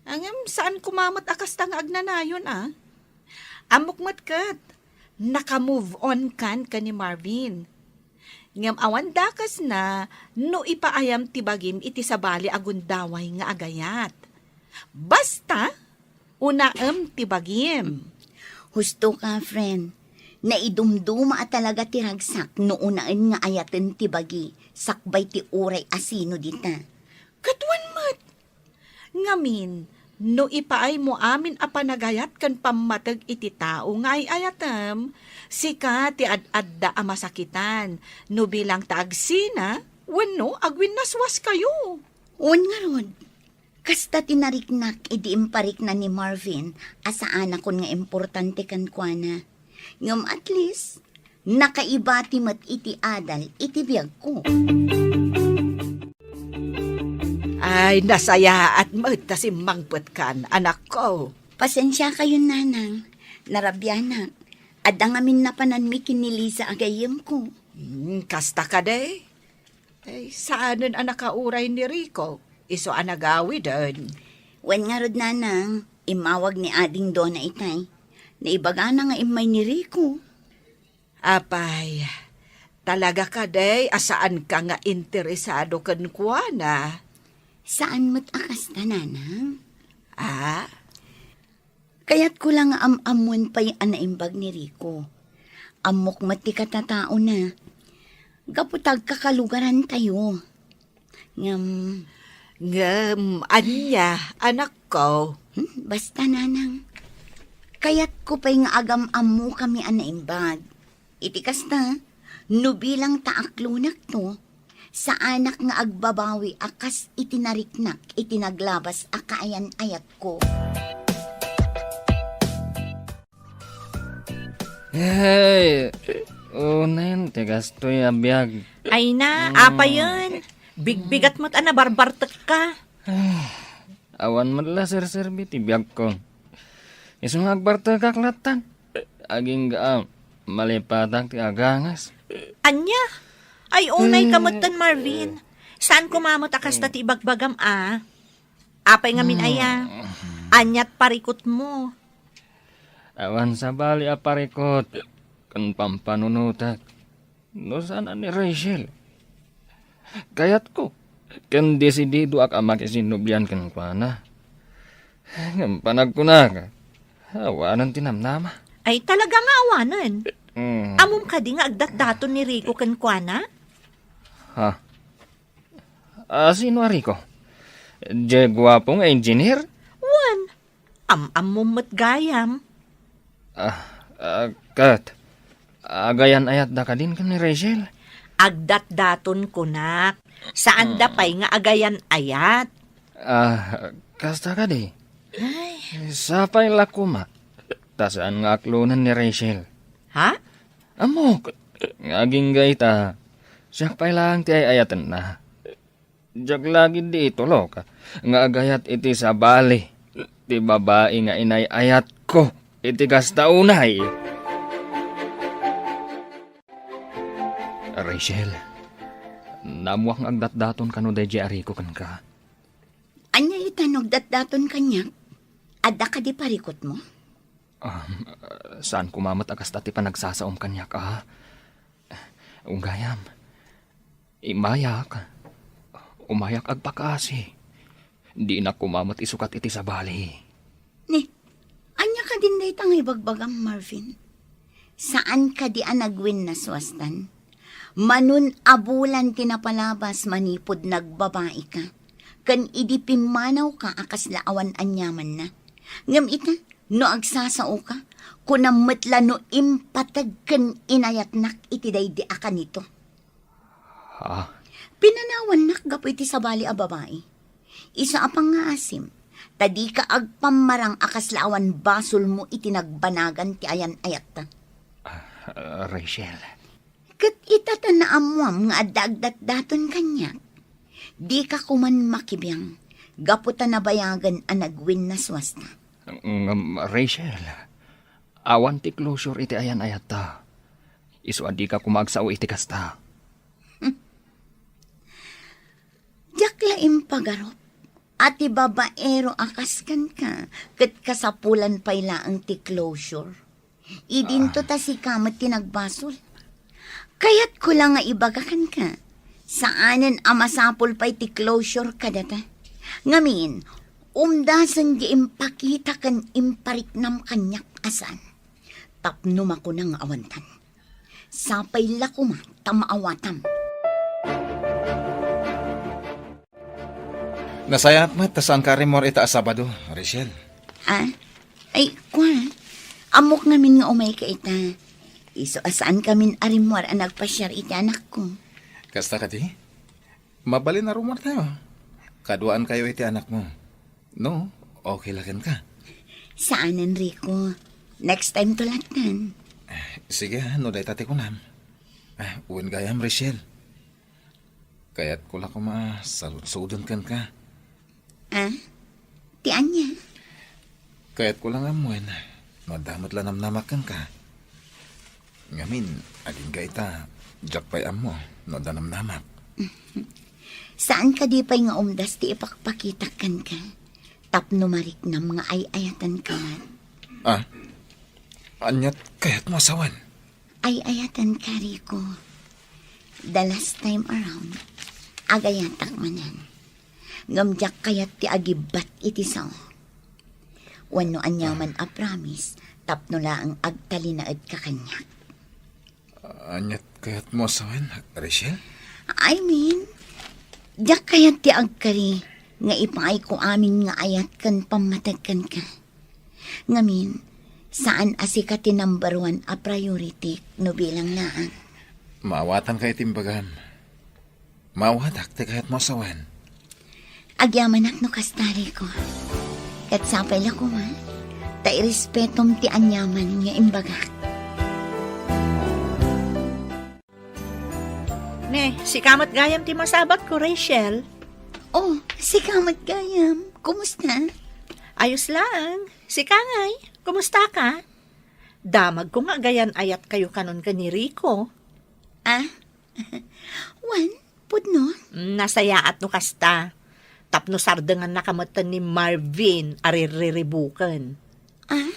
Ngem saan koma met a kasta nga agnanayon, a. Ammok met ket, naka-move on kan ken ni Marvin. Ngem awan dakesna no ipaayam ti bagim iti sabali a gundaway nga agayat. Basta, unaem ti bagim. Husto ka, friend. Naidumduma a talaga ti ragsak no unaen nga ayaten ti bagi sakbay ti uray a sino dita. Ket wen met. Ngamin, no ipaaymo amin a panagayat ken pammateg iti tao nga ay-ayatem, sika ti ad-adda a masakitan, no bilang ta agsina wenno agwinnaswaskayo. Wen ngarud, kasta ti nariknak idi imparikna ni Marvin a saanakon nga importante kenkuana. Ngem at least, nakaibati met iti adal iti biagko. Ay, nasayaat met ta simmangpetkan, anakko. Pasensiakayon, nanang. Narabianak. Adda ngamin napananmi ken ni Liza a gayyemko. Hmm, kasta kadi? Ay, saanen a nakauray ni Rico. Isu a nagawiden. Wen ngarud, nanang, immawag ni Ading Dona itay. Naibagana nga immay ni Rico. Apay, talaga kadi a saanka nga interesado kenkuana? Saan met a kasta, nanang. Ah? Kayatko la nga am-ammoen pay a naimbag ni Rico. Ammok met ti katataona. Gapu ta agkakalugarantayo. Ngem, ngem, ania, anakko? Hmm, basta, nanang. Kayatko pay nga agam-ammokami a naimbag. Iti kasta, no bilang ta aklonakto, saanak nga agbabawi a kas iti nariknak iti naglabas a kaayan-ayatko. Hey, unen ti kastoy a biag. Ay na, mm, apayen. Bigbigat met a nabarbartekka. Awan met la serserbi ti biagko. Isu nga agbartekak lattan. Agingga a malipatak ti agangas. Ania? Ay, unay ka metten, Marvin. Saan koma met a kasta ti ibagbagam a? Apay ngamin aya? Aniat parikutmo? Awan sabali a parikut ken pampanunotak no saan a ni Rachel. Kayatko ken desididoak a makisinnublian kenkuana. Ngem panagkunak, awanen ti namnama. Ay, talaga nga awanen? Mm. Ammom kadi nga agdatdaton ni Rico kenkuana? Ha? A, sino a Rico? Diay guapo nga engineer? Wen, am-ammom met gayam. Ah, ah, ket, agayan-ayatda kadin ken ni Rachel? Agdatdaton kunak. Saanda Hmm. pay nga agayan-ayat. Ah, kasta kadi? Ay. Sapay la koma. Ta saan nga aklonen ni Rachel. Ha? Ammok, nga agingga ita, siak pay laeng ti ay-ayatenna. Diak la gid di itulok nga agayat iti sabali ti babai nga inay-ayatko iti kasta unay. Rachel, naammoak nga agdatdaton kano daydiay a riko kenka. Ania ita no agdatdaton kaniak? Adda kadi parikutmo? Um, saan koma met a kasta ti panagsasaom kaniak, a? Gayam, immayak. Umayak agpakaasi. Dinak koma met isukat iti sabali. Ni, ania kadin dayta nga ibagbagam, Marvin? Saan kadi a nagwinnaswastan? Mano a bulan ti napalabas manipud nagbabaika, ken idi pimmanawka a kasla awan aniamanna. Ngem ita, no agsasaoka, kunam met la no impateg ken inayatnak iti daydi a kanito. Ha? Pinanawannak gapu iti sabali a babai. Isu a pangngaasim, ta dika agpammarang a kasla awan basolmo iti nagbanagan ti ayan-ayatta. Ah, Rachel. Ket ita ta naammoam nga adda agdatdaton kaniak, dika koman makibiang gapu ta nabayagen a nagwinnaswasta. Ngem, Rachel, awan ti closure iti ayan-ayatta. Isu a dika koma agsao iti kasta. Diak la impagarup a ti babaero a kas kenka ket kasapulan pay laeng ti closure. Idinto ta sika met ti nagbasol. Kayatko la nga ibaga kenka, saanen a masapul pay ti closure kadata. Ngamin, umdasen ti impakita ken impariknam kaniak a saan. Tapno makuna nga awantan. Sapay la koma ta maawatam. Nasayaat met ta saanka a rimmuar ita a Sabado, Rachel. Ah? Ay, kua. Ammok ngamin nga umayka ita. Isu a saankamin a rimmuar a nagpasiar iti anakko. Kasta kadi? Mabalin a rummuartayo. Kaduaankayo iti anakmo. No, okay la kenka? Saanen, Rico. Next time to lattan. Ah, sige, ah, no dayta ti kunam. Ah, wen gayam, Rachel. Kayatko la koma a saludsoden kenka. Ah? Ti ania? Kayatko la nga ammoen no adda met la namnamak kenka. Ngamin, agingga ita, diak pay ammo no adda namnamak. Saan kadi pay nga umdas ti ipakpakitak kenka tapno mariknam nga ay-ayatenka met? Ah? Aniat kayatmo a sawen? Ay-ayatenka, Rico. The last time around, agayatak manen. Ngem diak kayat ti agibbat iti sao. Wenno aniaman a promise tapno laeng agtalinaedka kaniak. Aniat kayatmo a sawen, Rachel? I mean, diak kayat ti agkari nga ipaayko amin nga ayat ken pammateg kenka. Ngamin, saan a sika ti number one a priority no bilang laeng. Maawatanka iti imbagam. Maawatak ti kayatmo a sawen. Agyamanak no kasta, Rico. Ket sapay la koma ta irespetom ti aniaman nga imbagak. Ne, sika met gayam ti masabakko, Rachel. Oh, sika met gayam. Kumusta? Ayos laeng. Sika ngay, kumusta ka? Damagko nga agayan-ayatkayo kanon ken ni Rico. Ah? Wen, pudno? Mm, nasayaat no kasta. Tapno sardengannaka metten ni Marvin a rirriribuken. Ah?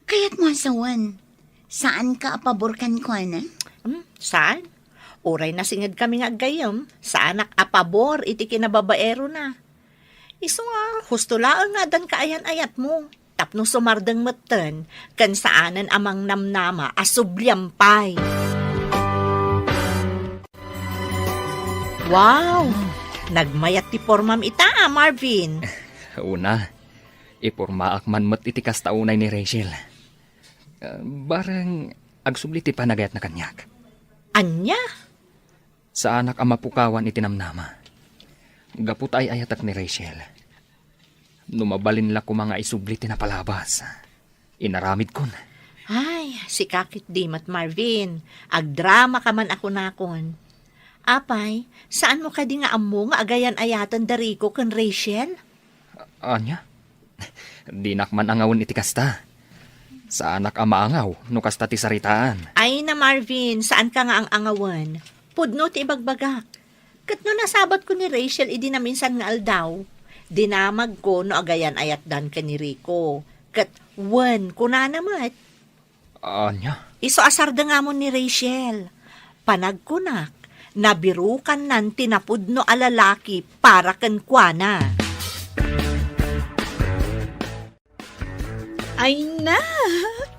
Kayatmo a sawen, saanka a pabor kenkuana? Hmm, saan? Uray nasingedkami nga aggayyem, saanak a pabor iti kinababaerona. Isu nga, husto laeng nga addan kaayan-ayatmo. Tapno sumardeng metten, ken saanen a mangnamnama a subliam pay. Wow! Nagmayat ti pormam ita, Marvin. Una, ipormaak man met iti kasta unay ni Rachel. Ah, bareng agsubli ti panagayatna kaniak. Ania? Saanak a mapukawan iti namnama. Gapu ta ay-ayatek ni Rachel. No mabalin la koma nga isubli ti napalabas, inaramidkon. Ay, sika ketdi met, Marvin. Agdramaka man a kunakon. Apay, saanmo kadi nga ammo nga agayan-ayaten da Rico ken Rachel? Ania? Dinak man angawen iti kasta. Saanak a maangaw no kasta ti saritaan. Ay na, Marvin, saanka nga ang-angawen. Pudno ti ibagbagak. Ket no nasabatko ni Rachel idi naminsan nga aldaw, dinamagko no agayan-ayatdan ken ni Rico. Ket wen, kunana met. Ania? Isu a sardengamon ni Rachel. Panagkunak, nabirukannan ti napudno a lalaki para kenkuana. Ay na,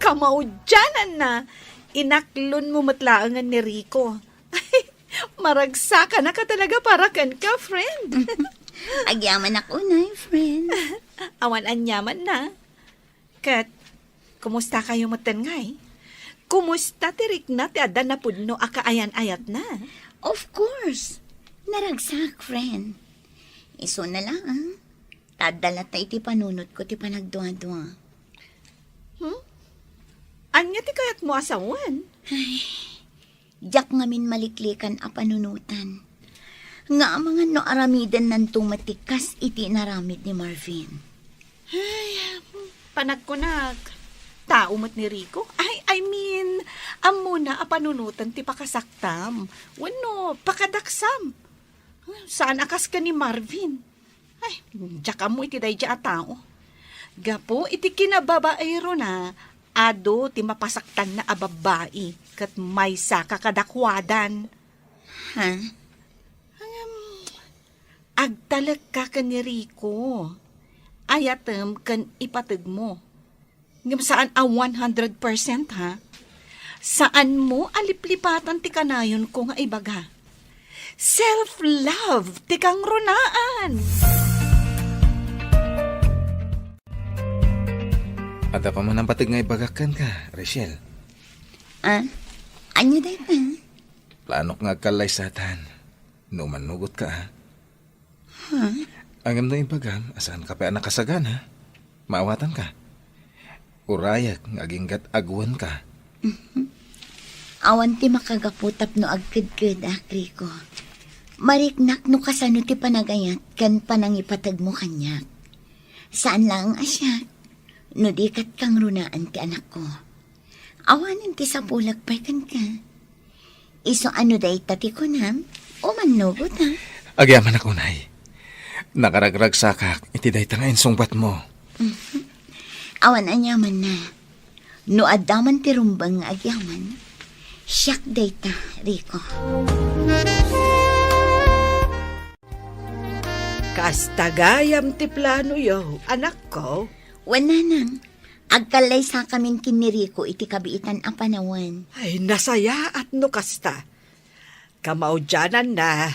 kamaudiananna. Inaklonmo met laengen ni Rico. Ay, maragsakanaka talaga para kenka, friend. Agyamanak unay, friend. Awan aniamanna. Ket, kumusta kayo metten ngay? Kumusta ti rikna ti adda napudno a kaayan-ayatna? Of course. Naragsak, friend. Isuna laeng, ta adda latta iti panunotko ti panagduadua. Hmm? Ania ti kayatmo a sawen? Ay, diak ngamin maliklikan a panunotan. Nga amangan no aramidennanto met ti kas iti inaramid ni Marvin. Ay, panagkunak, tao met ni Rico? Ay, I mean, ammona a panunotan ti pakasaktam wenno pakadaksam. Saan a kas ken ni Marvin. Ay, diak ammo iti daydiay a tao. Gapu iti kinababairona, adu ti mapasaktanna a babbai ket maysaka kadakuadan. Ha? Ngem, agtalekka ken ni Rico. Ayatem ken ipategmo. Ngem saan a one hundred percent, ha? Saanmo a liplipatan ti kanayonko nga ibaga. Self-love ti kangrunaan! Adda pa man a pateg nga ibagak kenka, Rachel. Ah, ania dayta? Planok nga agkallaysatan. No mannugotka, ha? Ha? Ngem no ibagam a saanka pay a nakasagana, maawatanka. Urayek nga aginggat agwenka. Mhm. Awan ti makagapu tapno agkedkedak, Rico. Mariknak no kasano ti panagayat ken panangipategmo kaniak. Saan laeng a siak, no di ket kangrunaan ti anakko. Awanen ti sapulek pay kenka. Isu a no dayta ti kunam, umannugotak. Agyamanak unay. Nakaragragsakak iti dayta nga insungbatmo. Mhm. Awan aniamanna. No adda man ti rumbeng nga agyaman, siak dayta, Rico. Kasta gayam ti planoyo, anakko. Wen, nanang. Agkallaysakamin ken ni Rico iti kabiitan a panawen. Ay, nasayaat no kasta. Kamaudiananna,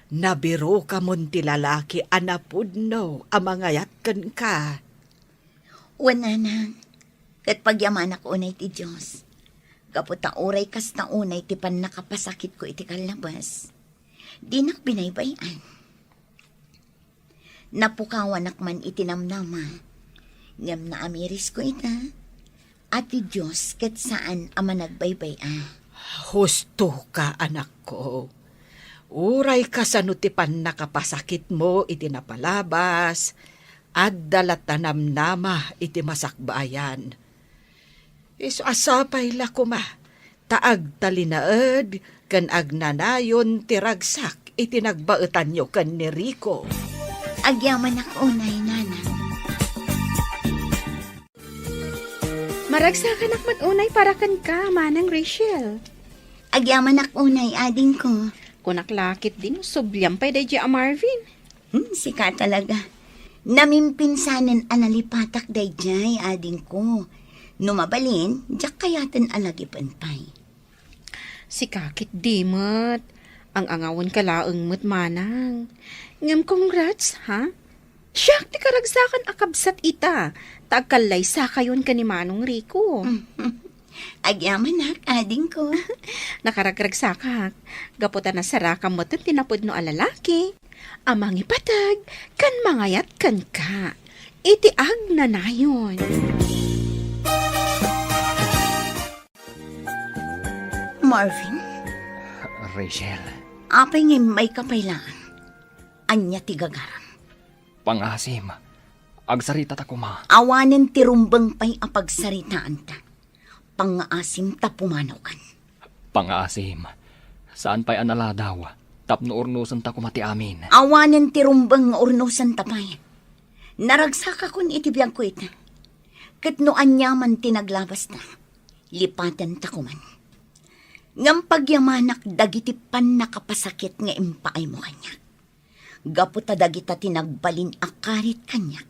nabirukamon ti lalaki a napudno a mangayat kenka. Wen, nanang, ket pagyamanak unay ti Dios, gapu ta uray kasta unay ti pannakapasakitko iti kallabes, dinak binaybay-an. Napukawanak man iti namnama, ngem naamirisko ita, a ti Dios ket saan a managbaybay-a. Hustoka, anakko. Uray kasano ti pannakapasakitmo iti napalabas, adda latta namnama iti masakbayan. Isu a sapay la koma ta agtalinaed ken agnanayon ti ragsak iti nagbaetanyo ken ni Rico. Agyamanak unay, nanang. Maragsakanak met unay para kenka, Manang Rachel. Agyamanak unay, adingko. Kunak la ketdi no subliam pay daydiay a Marvin. Hmm, sika talaga. Namimpinsanen a nalipatak daydiay, adingko. No mabalin, diak kayaten a lagipen pay. Sika ketdi met. Ang-angawenka laeng met, manang. Ngem congrats, ha? Siak ti karagsakan a kabsat ita, ta agkallaysakayon ken ni Manong Rico. Agyamanak, adingko. Nakaragragsakak. Gapu ta nasarakam metten ti napudno a lalaki a mangipateg ken mangayat kenka iti agnanayon. Marvin? Rachel. Apay nga immayka pay laeng? Ania ti gagaram? Pangaasim, agsaritata koma. Awanen ti rumbeng pay a pagsaritaanta. Pangaasim ta pumanawkan. Pangaasim, saan pay a naladaw tapno urnosenta koma ti amin. Awanen ti rumbeng nga urnosenta pay. Naragsakakon iti biagko ita. Ket no aniaman ti naglabasta, lipatenta koman. Ngem pagyamanak dagiti pannakapasakit nga impaaymo kaniak. Gapu ta dagita ti nagbalin a karit kaniak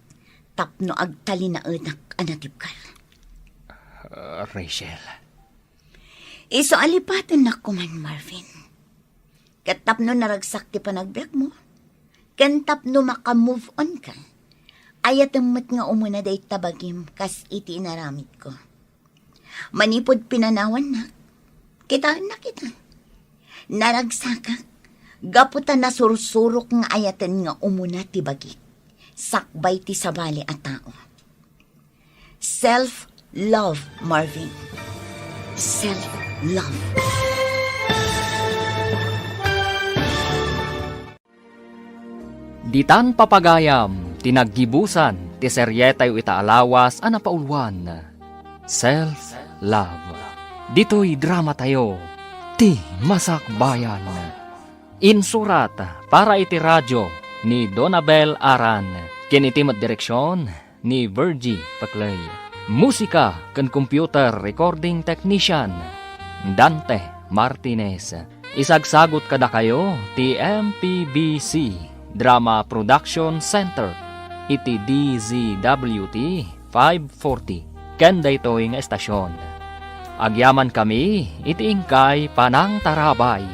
tapno agtalinaedak a natibker. Ah, Rachel. Isu a lipatennak koman, Marvin. Ket tapno naragsak ti panagbiagmo, ken tapno maka-move on ka, ayatem met nga umuna dayta bagim kas iti inaramidko. Manipud pinanawannak, kitaennak ita. Naragsakak, gapu ta nasursurok nga ayaten nga umuna ti bagik, sakbay ti sabali a tao. Self-love, Marvin. Self-love. Ditan papagayam ti naggibusan ti serietayo ita a lawas a napauluan, Self-Love. Ditoy dramatayo, Ti Masakbayan. Insurat para iti radio ni Donabel Aran, ken iti met direksion ni Virgie Paclay. Musika ken computer recording technician, Dante Martinez. Isagsagut kadakayo ti M P B C Drama Production Center iti D Z W T five forty ken daytoy nga estasion. Agyamankami iti inkay panangtarabay.